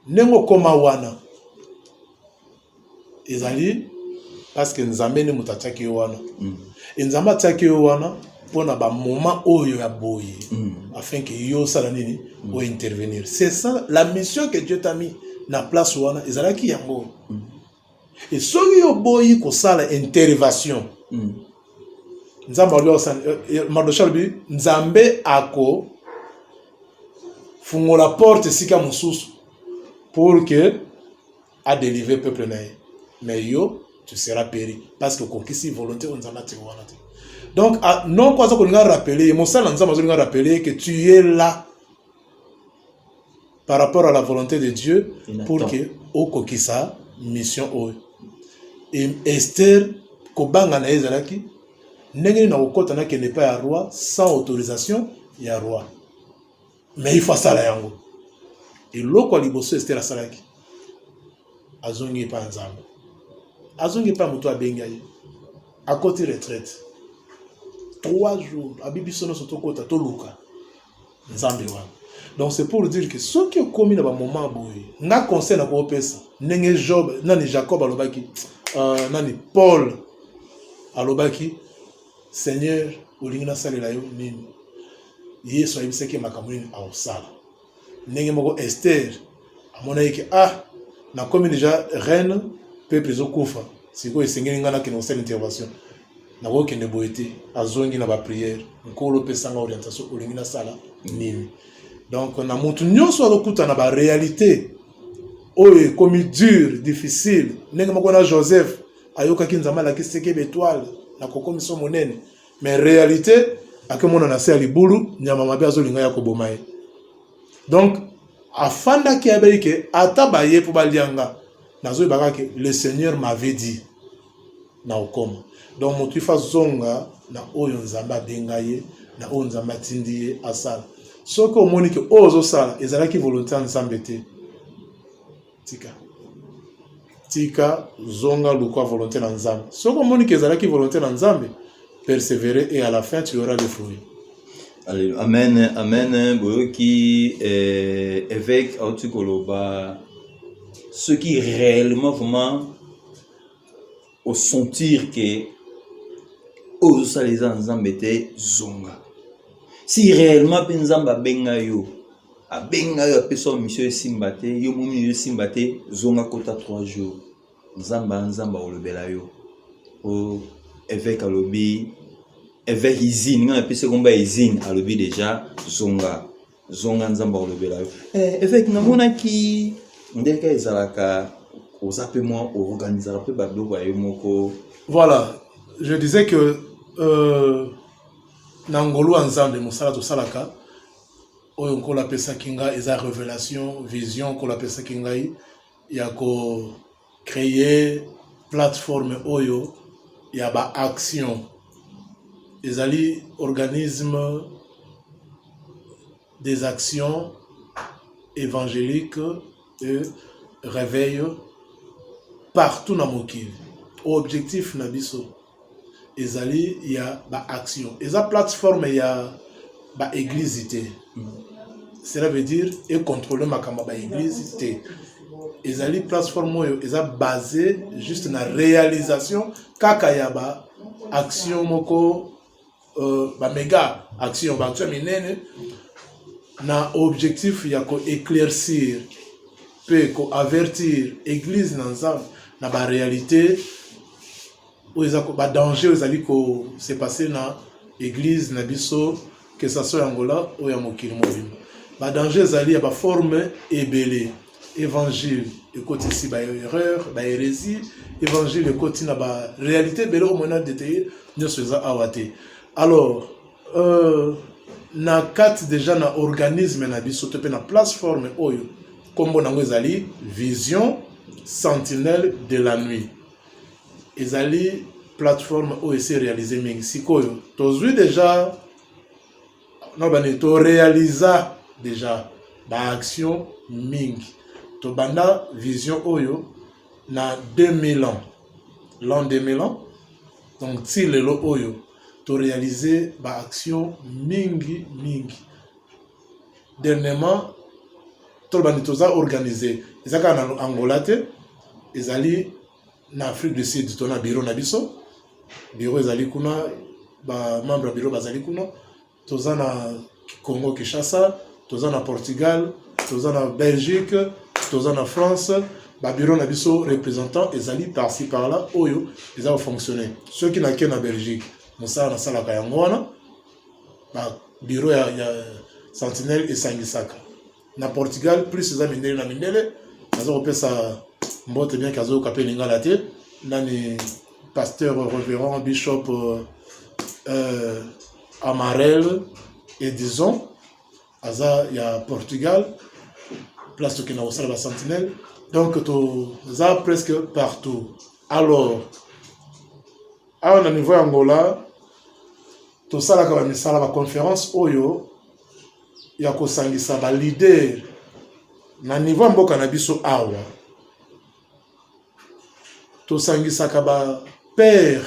ndenge okoma wana ezali parce que Nzambe nde moto atiaki yo wana. E Nzambe atiaki yo wana mpona ba moment oyo ya boye afin que yo osala nini o intervenir. C'est ça la mission que Dieu t'a mis na place wana ezalaki yango. E soki yo oboyi kosala intervention Nzambe alobi akosala Mardoché alobi Nzambe ako fungola porte esika mosusu pour que a delivrer peuple na ye mais yo tu seras péri parce que okokisi volonté oyo Nzambe atie wana te. Donc noko aza kolinga rappeler ye, mosala na Nzambe azolinga rappeler ye que tu es là par rapport à la volonté de Dieu pour que okokisa mission oyo. Et Esther kobanga na ye ezalaki ndenge nini nakokɔta nakende epai ya roi sans autorisation ya roi, mais il faut asala yango. Eloko ya liboso Esther asalaki, azongi epai ya Nzambe, azongi epai ya moto abengi ye, akoti retraite 3 jours, abi biso nyonso tokota toluka Nzambe wana. Donc c'est pour dire que soki okomi na bamoment boye, nga conseil na kopesa ndenge Job nani Jacob alobaki, nani Paul alobaki, Seigneur olingi nasalela yo nini? Yesu ayebisaki makambo nini akosala. Ndenge moko Esther amonaki ke ah nakomi deja reine, peuple ezokufa, sikoyo esengeli ngai nakende kosala intervention, nakokende boye te. Azongi na bapriere, Nkolo opesanga orientation, olingi nasala nini? Donc na motu nyonso azokuta na baréalité oyo ekomi dur difficile, ndenge moko na Joseph ayokaki Nzambe alakisaki ye betoile na kokomisa monene, mais réalité akemona na se ya libulu nyama mabe azolinga ya koboma ye. Donc afandaki ayebaki ke ata baye mpo balianga, nazoyebaka ke le Seigneur m'avait dit na okoma. Donc moto ifa azonga na oyo Nzambe abenga ye, na oyo Nzambe atindi ye asala. Soki omoni ke oyo ozosala ezalaki volonté ya Nzambe te, tika tika, zonga luka volonté na Nzambe. Soki omoni ke ezalaki volonté na Nzambe, persévérer et à la fin tu auras le fruit. Allez, amen, amen. Boyoki évêque auti koloba ce qui réellement vraiment au sentir que Oyo ozosala eza ya Nzambe te, zonga. Si réellement mpe Nzambe abenga yo, abenga yo apesa yo mission esimba te, yo momi yo esimba te, zonga kota 3 jours. Nzambe ya Nzambe akolobela yo. O évêque alobi, évêque Izine, ngai napesi kombo ya Izine, alobi déjà zonga. Zonga Nzambe akolobela yo. Eh, évêque namonaki ndenge ezalaka oza mpe mwa organisaka mpe babiloko ya yo moko. Voilà, je disais que na ngolu ya Nzambe mosala tosalaka oyo Nkolo apesaki ngai eza révélation, vision Nkolo apesaki ngai ya ko créer plateforme oyo ya ba action. Ezali organisme des actions évangéliques et réveil partout na mokili. Objectif na biso ezali ya ba action, eza plateforme ya ba église te. Cela veut dire econtrôle makambo ya ba église te. Ezali plateforme oyo eza basé juste na réalisation kaka ya ba action moko, ba méga action, ba action minene, na objectif ya koéclaircir mpe koavertir église na Nzambe na baréalité oyo eza badanger oyo ezali kose passer na église na biso, que ça soit ya Angola oyo ya mokili mobimba. Badanger ezali ya baforme ebele. Évangile ekotisi baerreur, bahérésie. Évangile ekoti na baréalité ebele oyo mona détaillé nyonso eza awa te. Alors na kati déjà na organisme na biso to mpe na plateforme oyo nkombo nango ezali Vision Sentinelle de la Nuit, ezali plateforme oyo esi réalisé mingi. Sikoyo tozwi déjà na bani, toréalisa déjà baaction mingi. Tobanda vision oyo na 2000 ans, l'an 2000 ans. Donc ti lelo oyo toréalise baaction mingi mingi. Dernièrement tolobani toza organisé, eza kaka na Angola te, ezali na Afrique du Sud. To na bureau na biso, bureau ezali kuna, bamembre ya bureau bazali kuna. Toza na Congo Kinshasa, toza na Portugal, toza na Belgique, toza na France. Babureau na biso représentant ezali par-ci par-là oyo eza kofonctionne. Soki nake na Belgique, mosala nasalaka yango wana, babureau ya Sentinelle esangisaka. Na Portugal plus eza mindele na mindele. Naza kopesa mbote, bien ke azoyoka mpe lingala te, nani, pasteur révérend bishop Amarel Edison, aza ya Portugal, place tokenda kosala basentinelle. Donc toza presque partout. Alors awa na niveau ya Angola tosalaka bamisala, baconférence oyo ya kosangisa baleader na niveau ya mboka na biso. Awa tosangisaka bapère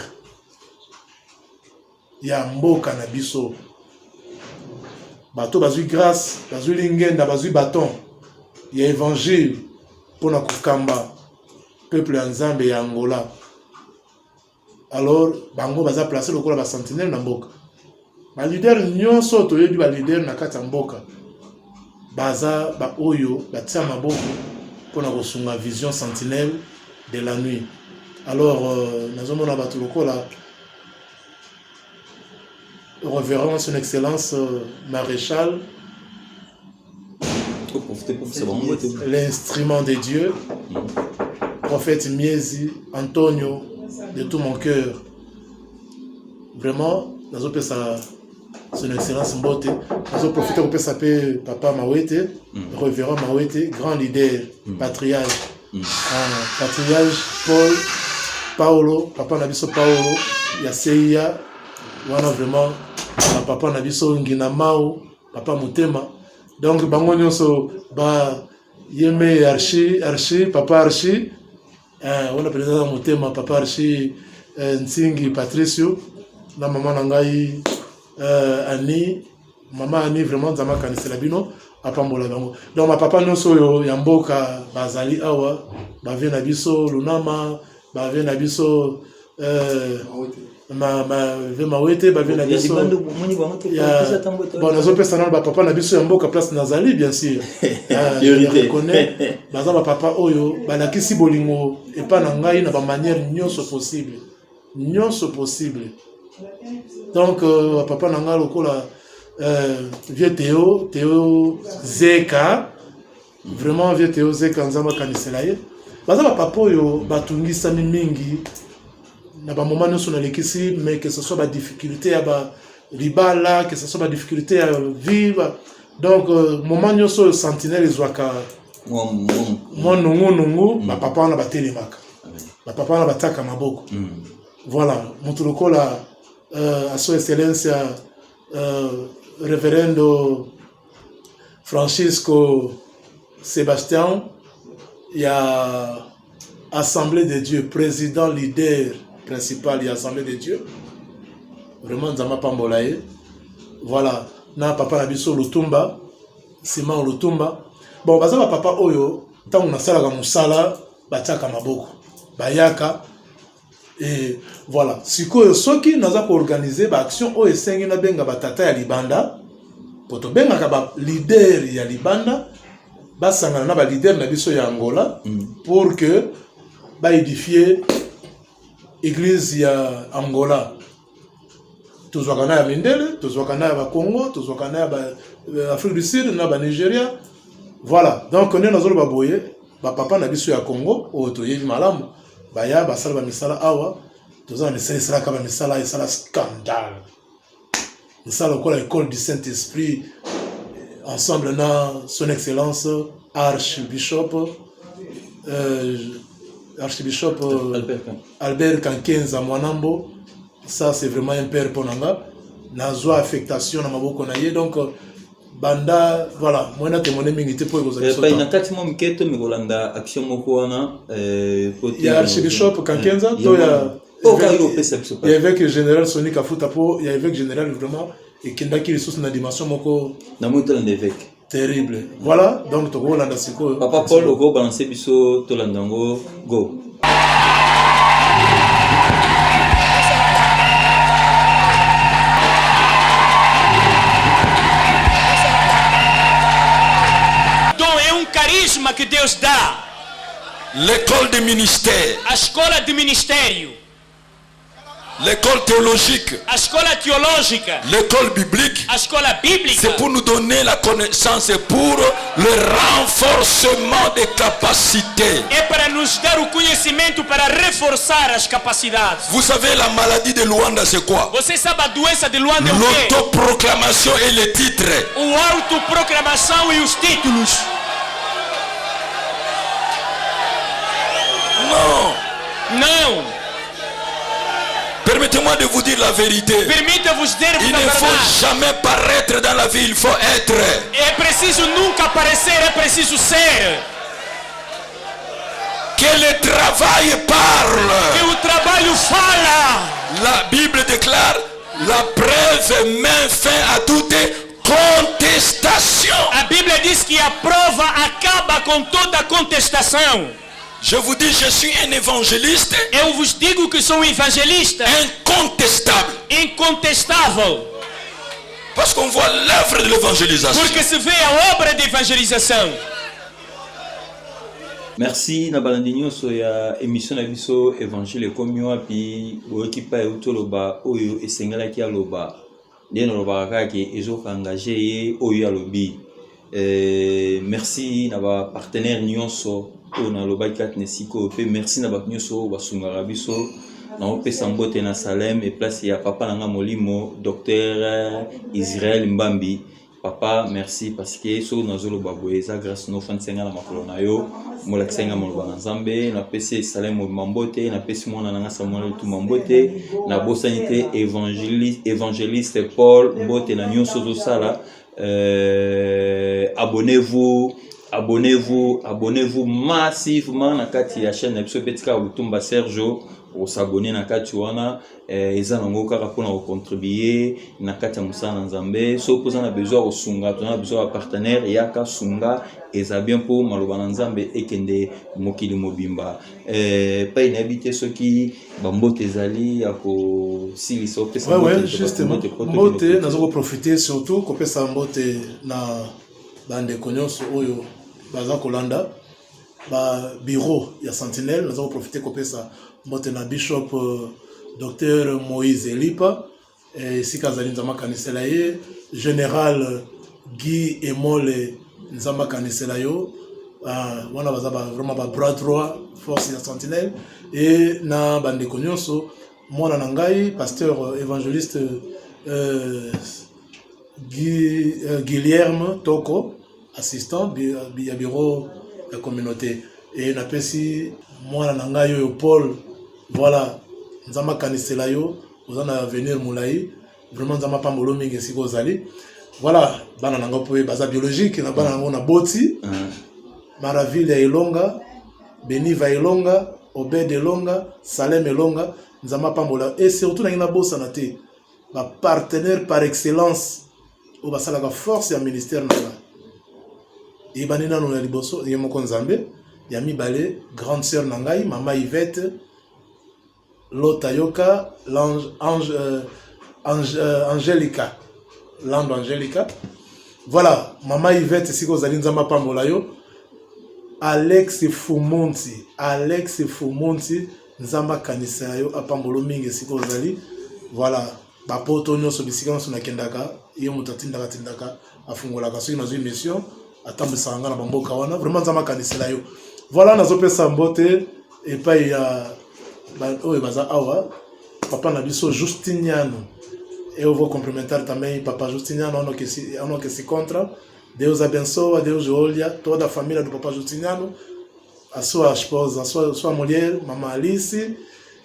ya mboka na biso, bato bazwi grâce, bazwi lingenda, bazwi baton ya évangile mpona kokamba peuple ya Nzambe ya Angola. Alors bango baza place lokola basentinelle na mboka. Baleader nyonso toyebi, baleader na kati ya mboka, baza baoyo batia maboko mpona kosunga Vision Sentinelle de la Nuit. Alors nazomona bato lokola révérend son excellence maréchal, l'instrument de Dieu, prophète Miezi Antonio, de tout mon cœur vraiment nazopesa son excellence mbote. Nazoprofite kopesa mpe papa Mawete, révérend Mawete, grand leader, patriarche, ah, patriarche Paul Paulo, papa na biso Paulo ya CIA wana, vraiment na papa na biso Ngina Mao, papa Motema. Donc bango nyonso ba yeme archi archi papa archi wana mpenza na motema, papa archi Ntingi Patricio na mama na ngai Ani, mama Ani, vraiment Nzambe akanisela bino, apambola bango. Donc bapapa nyonso oyo ya mboka bazali awa, bavie na biso Lunama, bavie na biso Ve Mawete, bave na biso bon, nazopesa nano bapapa na biso ya mboka place nazali, bien sûr ah, je reconnais, baza bapapa oyo balakisi bolingo epa na ngai na bamanière nyonso possible, nyonso possible. Donc euh, bapapa na ngai lokola euh, vieux Théo, Théo Zeka, vraiment vieux Théo Zeka, Nzambe akanisela ye. Baza bapapa oyo batungisami mingi na bamoment nyonso nalekisi, mais que ce soit badifficulté ya balibala, que ce soit badifficulté ya vie, donc euh, moment nyonso oyo sentinelle ezwaka mwa nungunungu, bapapa wana batelemaka, bapapa wana batiaka maboko. Voilà, moto lokola euh, aso excellence ya euh, révérendo Francisco Sébastien ya Assemblée de Dieu, président leader principal ya Assemblée de Dieu, vraiment Nzambe apambola ye. Voilà, na papa na biso Lutumba, Simon Lutumba. Bon, baza bapapa oyo ntango nasalaka mosala batiaka maboko, bayaka. Et voilà, sikoyo soki naza koorganize baaction oyo esengi nabenga batata ya libanda, po tobengaka baleader ya libanda basangana na baleader na biso ya Angola pour que baédifie église ya Angola. Tozwaka na ya mindele, tozwaka na ya bacongo, tozwaka na ya baafrique du Sud, na banigeria. Voilà, donc nde nazoloba boye, bapapa na biso ya Congo oyo toyebi malamu baya basala bamisala awa. Toza na misala esalaka bamisala, esala scandale, misala lokola École du Saint Esprit ensemble na son excellence archbishop archbishop Albert Kankenza Mwanambo. Ça, c'est vraiment un père mpo na nga. Nazwa affectation na maboko na ye. Donc banda, voilà, moi na témoigner mingi te mpo ekozala biso Epai na temps. Kati mwa moke tomi kolanda action moko wana po te Ya archbishop Kankenza to ya oyo kaka opesa biso? Ya évêque général Soni Kafuta, mpo ya évêque général vraiment ekendaki lisusu na dimension moko Namoni tolanda évêque. terrible. Voilà, donc tokolanda sikoyo. Papa Paul, okobalanse biso, tolanda yango, go. Dom é um carisma que Deus dá. L'école de ministère, A escola de ministério, l'école théologique, a escola teológica, l'école biblique, a escola bíblica. C'est pour nous donner la connaissance et pour le renforcement des capacités. É para nos dar o conhecimento para reforçar as capacidades. Vous savez, la maladie de Luanda, c'est quoi? Você sabe a doença de Luanda é o quê? L'autoproclamation et les titres. O autoproclamação e os títulos. Non. Não. Permettez-moi de vous dire la vérité. Permita-vos dizer-vos Il a ne faut verdade. jamais paraître dans la vie, il faut être. É preciso nunca aparecer, é preciso ser. Que le travail parle. Que o trabalho fala. La Bible déclare: la preuve met fin à toute contestation. A Bíblia diz que a prova acaba com toda contestação. Je vous dis, je suis un évangéliste Eu vos digo que sou um evangelista incontestable. Incontestável. Parce qu'on voit l'œuvre de l'évangélisation. Porque se vê a obra de evangelização. Merci na balandi nyonso ya émission na biso Évangile ekomi wapi. Boyoki pa euti oloba oyo esengelaki aloba. Nde nalobaka kaka ke ezokoengage ye oyo alobi. Merci na bapartenaire nyonso oyo nalobaki kati na esika oyo, mpe merci na bato nyonso oyo basungaka biso. Naopesa mbote na Salem e place ya papa na nga molimo, docteur Israel Mbambi. Papa, merci, parce que soki nazoloba boye eza grâce no ofandisa ngai na makolo na yo, molakisa ngai maloba na Nzambe. Napesi Salem mobima mbote, napesi mwana na ngai Samuel Tuma mbote, nabosani te évangéliste Paul. Mbote na nyonso ozosala. Abonnez-vous, abonnez-vous, abonnez-vous massivement na kati ya chaîne na biso Betika Lutumba Sergio. Okosabone na kati wana eh, eza nango kaka mpona kocontribue na kati ya mosala na Nzambe. Soki oza na besoin ya kosunga, toza na besoin ya partenaire, yaka sunga, eza bien mpo maloba na Nzambe ekende mokili mobimba. Eh, pai nayebi te soki bambote ezali ya kosilisa opesa. Ouais, ouais, justement mbote naza koprofite surtout kopesa mbote na bandeko nyonso oyo baza kolanda ba bureau ya Sentinelle. Naza koprofite kopesa mbote na bishop docteur Moïse Elipa, esika azali, Nzambe akanisela ye. Général Guy Emole, Nzambe akanisela yo. Wana baza vraiment ba bras droit force ya Sentinelle. E na bandeko nyonso, mwana na ngai pasteur évangéliste Guy, Guilherme Toko, assistant ya bureau ya communauté. E napesi mwana na ngai oyo Paul, voilà, Nzambe akanisela yo, oza na avenir molai. Vraiment, Nzambe apambolo mingi esika ozali. Voilà, bana na ngai mpo baza biologique na bana yango na boti Maraville ya Elonga, Beniva Elonga, Obed Elonga, Salem Elonga, Nzambe apambola. Et surtout nangi nabosana te bapartenaire par excellence oyo basalaka force ya ministère na ngai. Eyebani nano ya liboso ye moko Nzambe, ya mibale grande sœur na ngai mama Yvette Lota Yoka l'ange ange, ange, Angelica Lando Angelica. Voilà, mama Yvette, esika ozali, Nzambe apambola yo. Alex Fumunti, Alex Fumunti, Nzambe akanisa yo, apambola mingi esika ozali. Voilà, bapoto nyonso, bisika nyonso nakendaka, ye moto atindaka tindaka, afungolaka soki nazwi mission, atambwisaka nga na bamboka wana. Vraiment, Nzambe akanisela yo. Voilà, nazopesa mbote epai ya oyo baza awa, papa na biso Justiniano. Eu vou cumprimentar também papa Justiniano onde que se encontra. Deus abençoa, Deus olha toda a família do papa Justiniano, a sua esposa, a sua mulher, mamã Alice,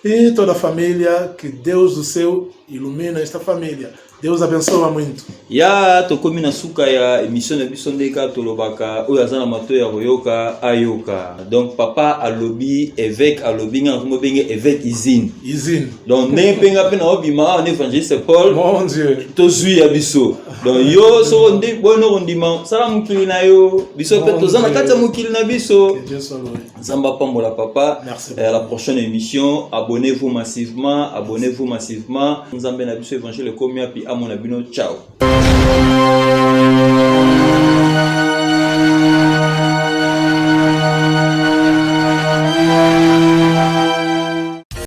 e toda a família. Que Deus do céu ilumina esta família. Deus abençoa muito. Ya tokomi na suka ya émission na biso. Nde kaka tolobaka, oyo aza na matoi ya koyoka ayoka. Donc papa alobi, évêque alobi, nga nakomobenge évêque Usine. Usine. Donc ndenge mpe nga mpe naobima awa na évangéliste Paul. Mon Dieu. Tozwi ya biso. Donc yo soko ndi boyino kondima, sala mokili na yo, biso mpe toza na kati ya mokili na biso. Que Dieu soit loué. Nzambe apambola papa. Merci. À la prochaine émission. Abonnez-vous massivement, abonnez-vous massivement. Nzambe na biso, évangile ekomi api amona bino. Ciao.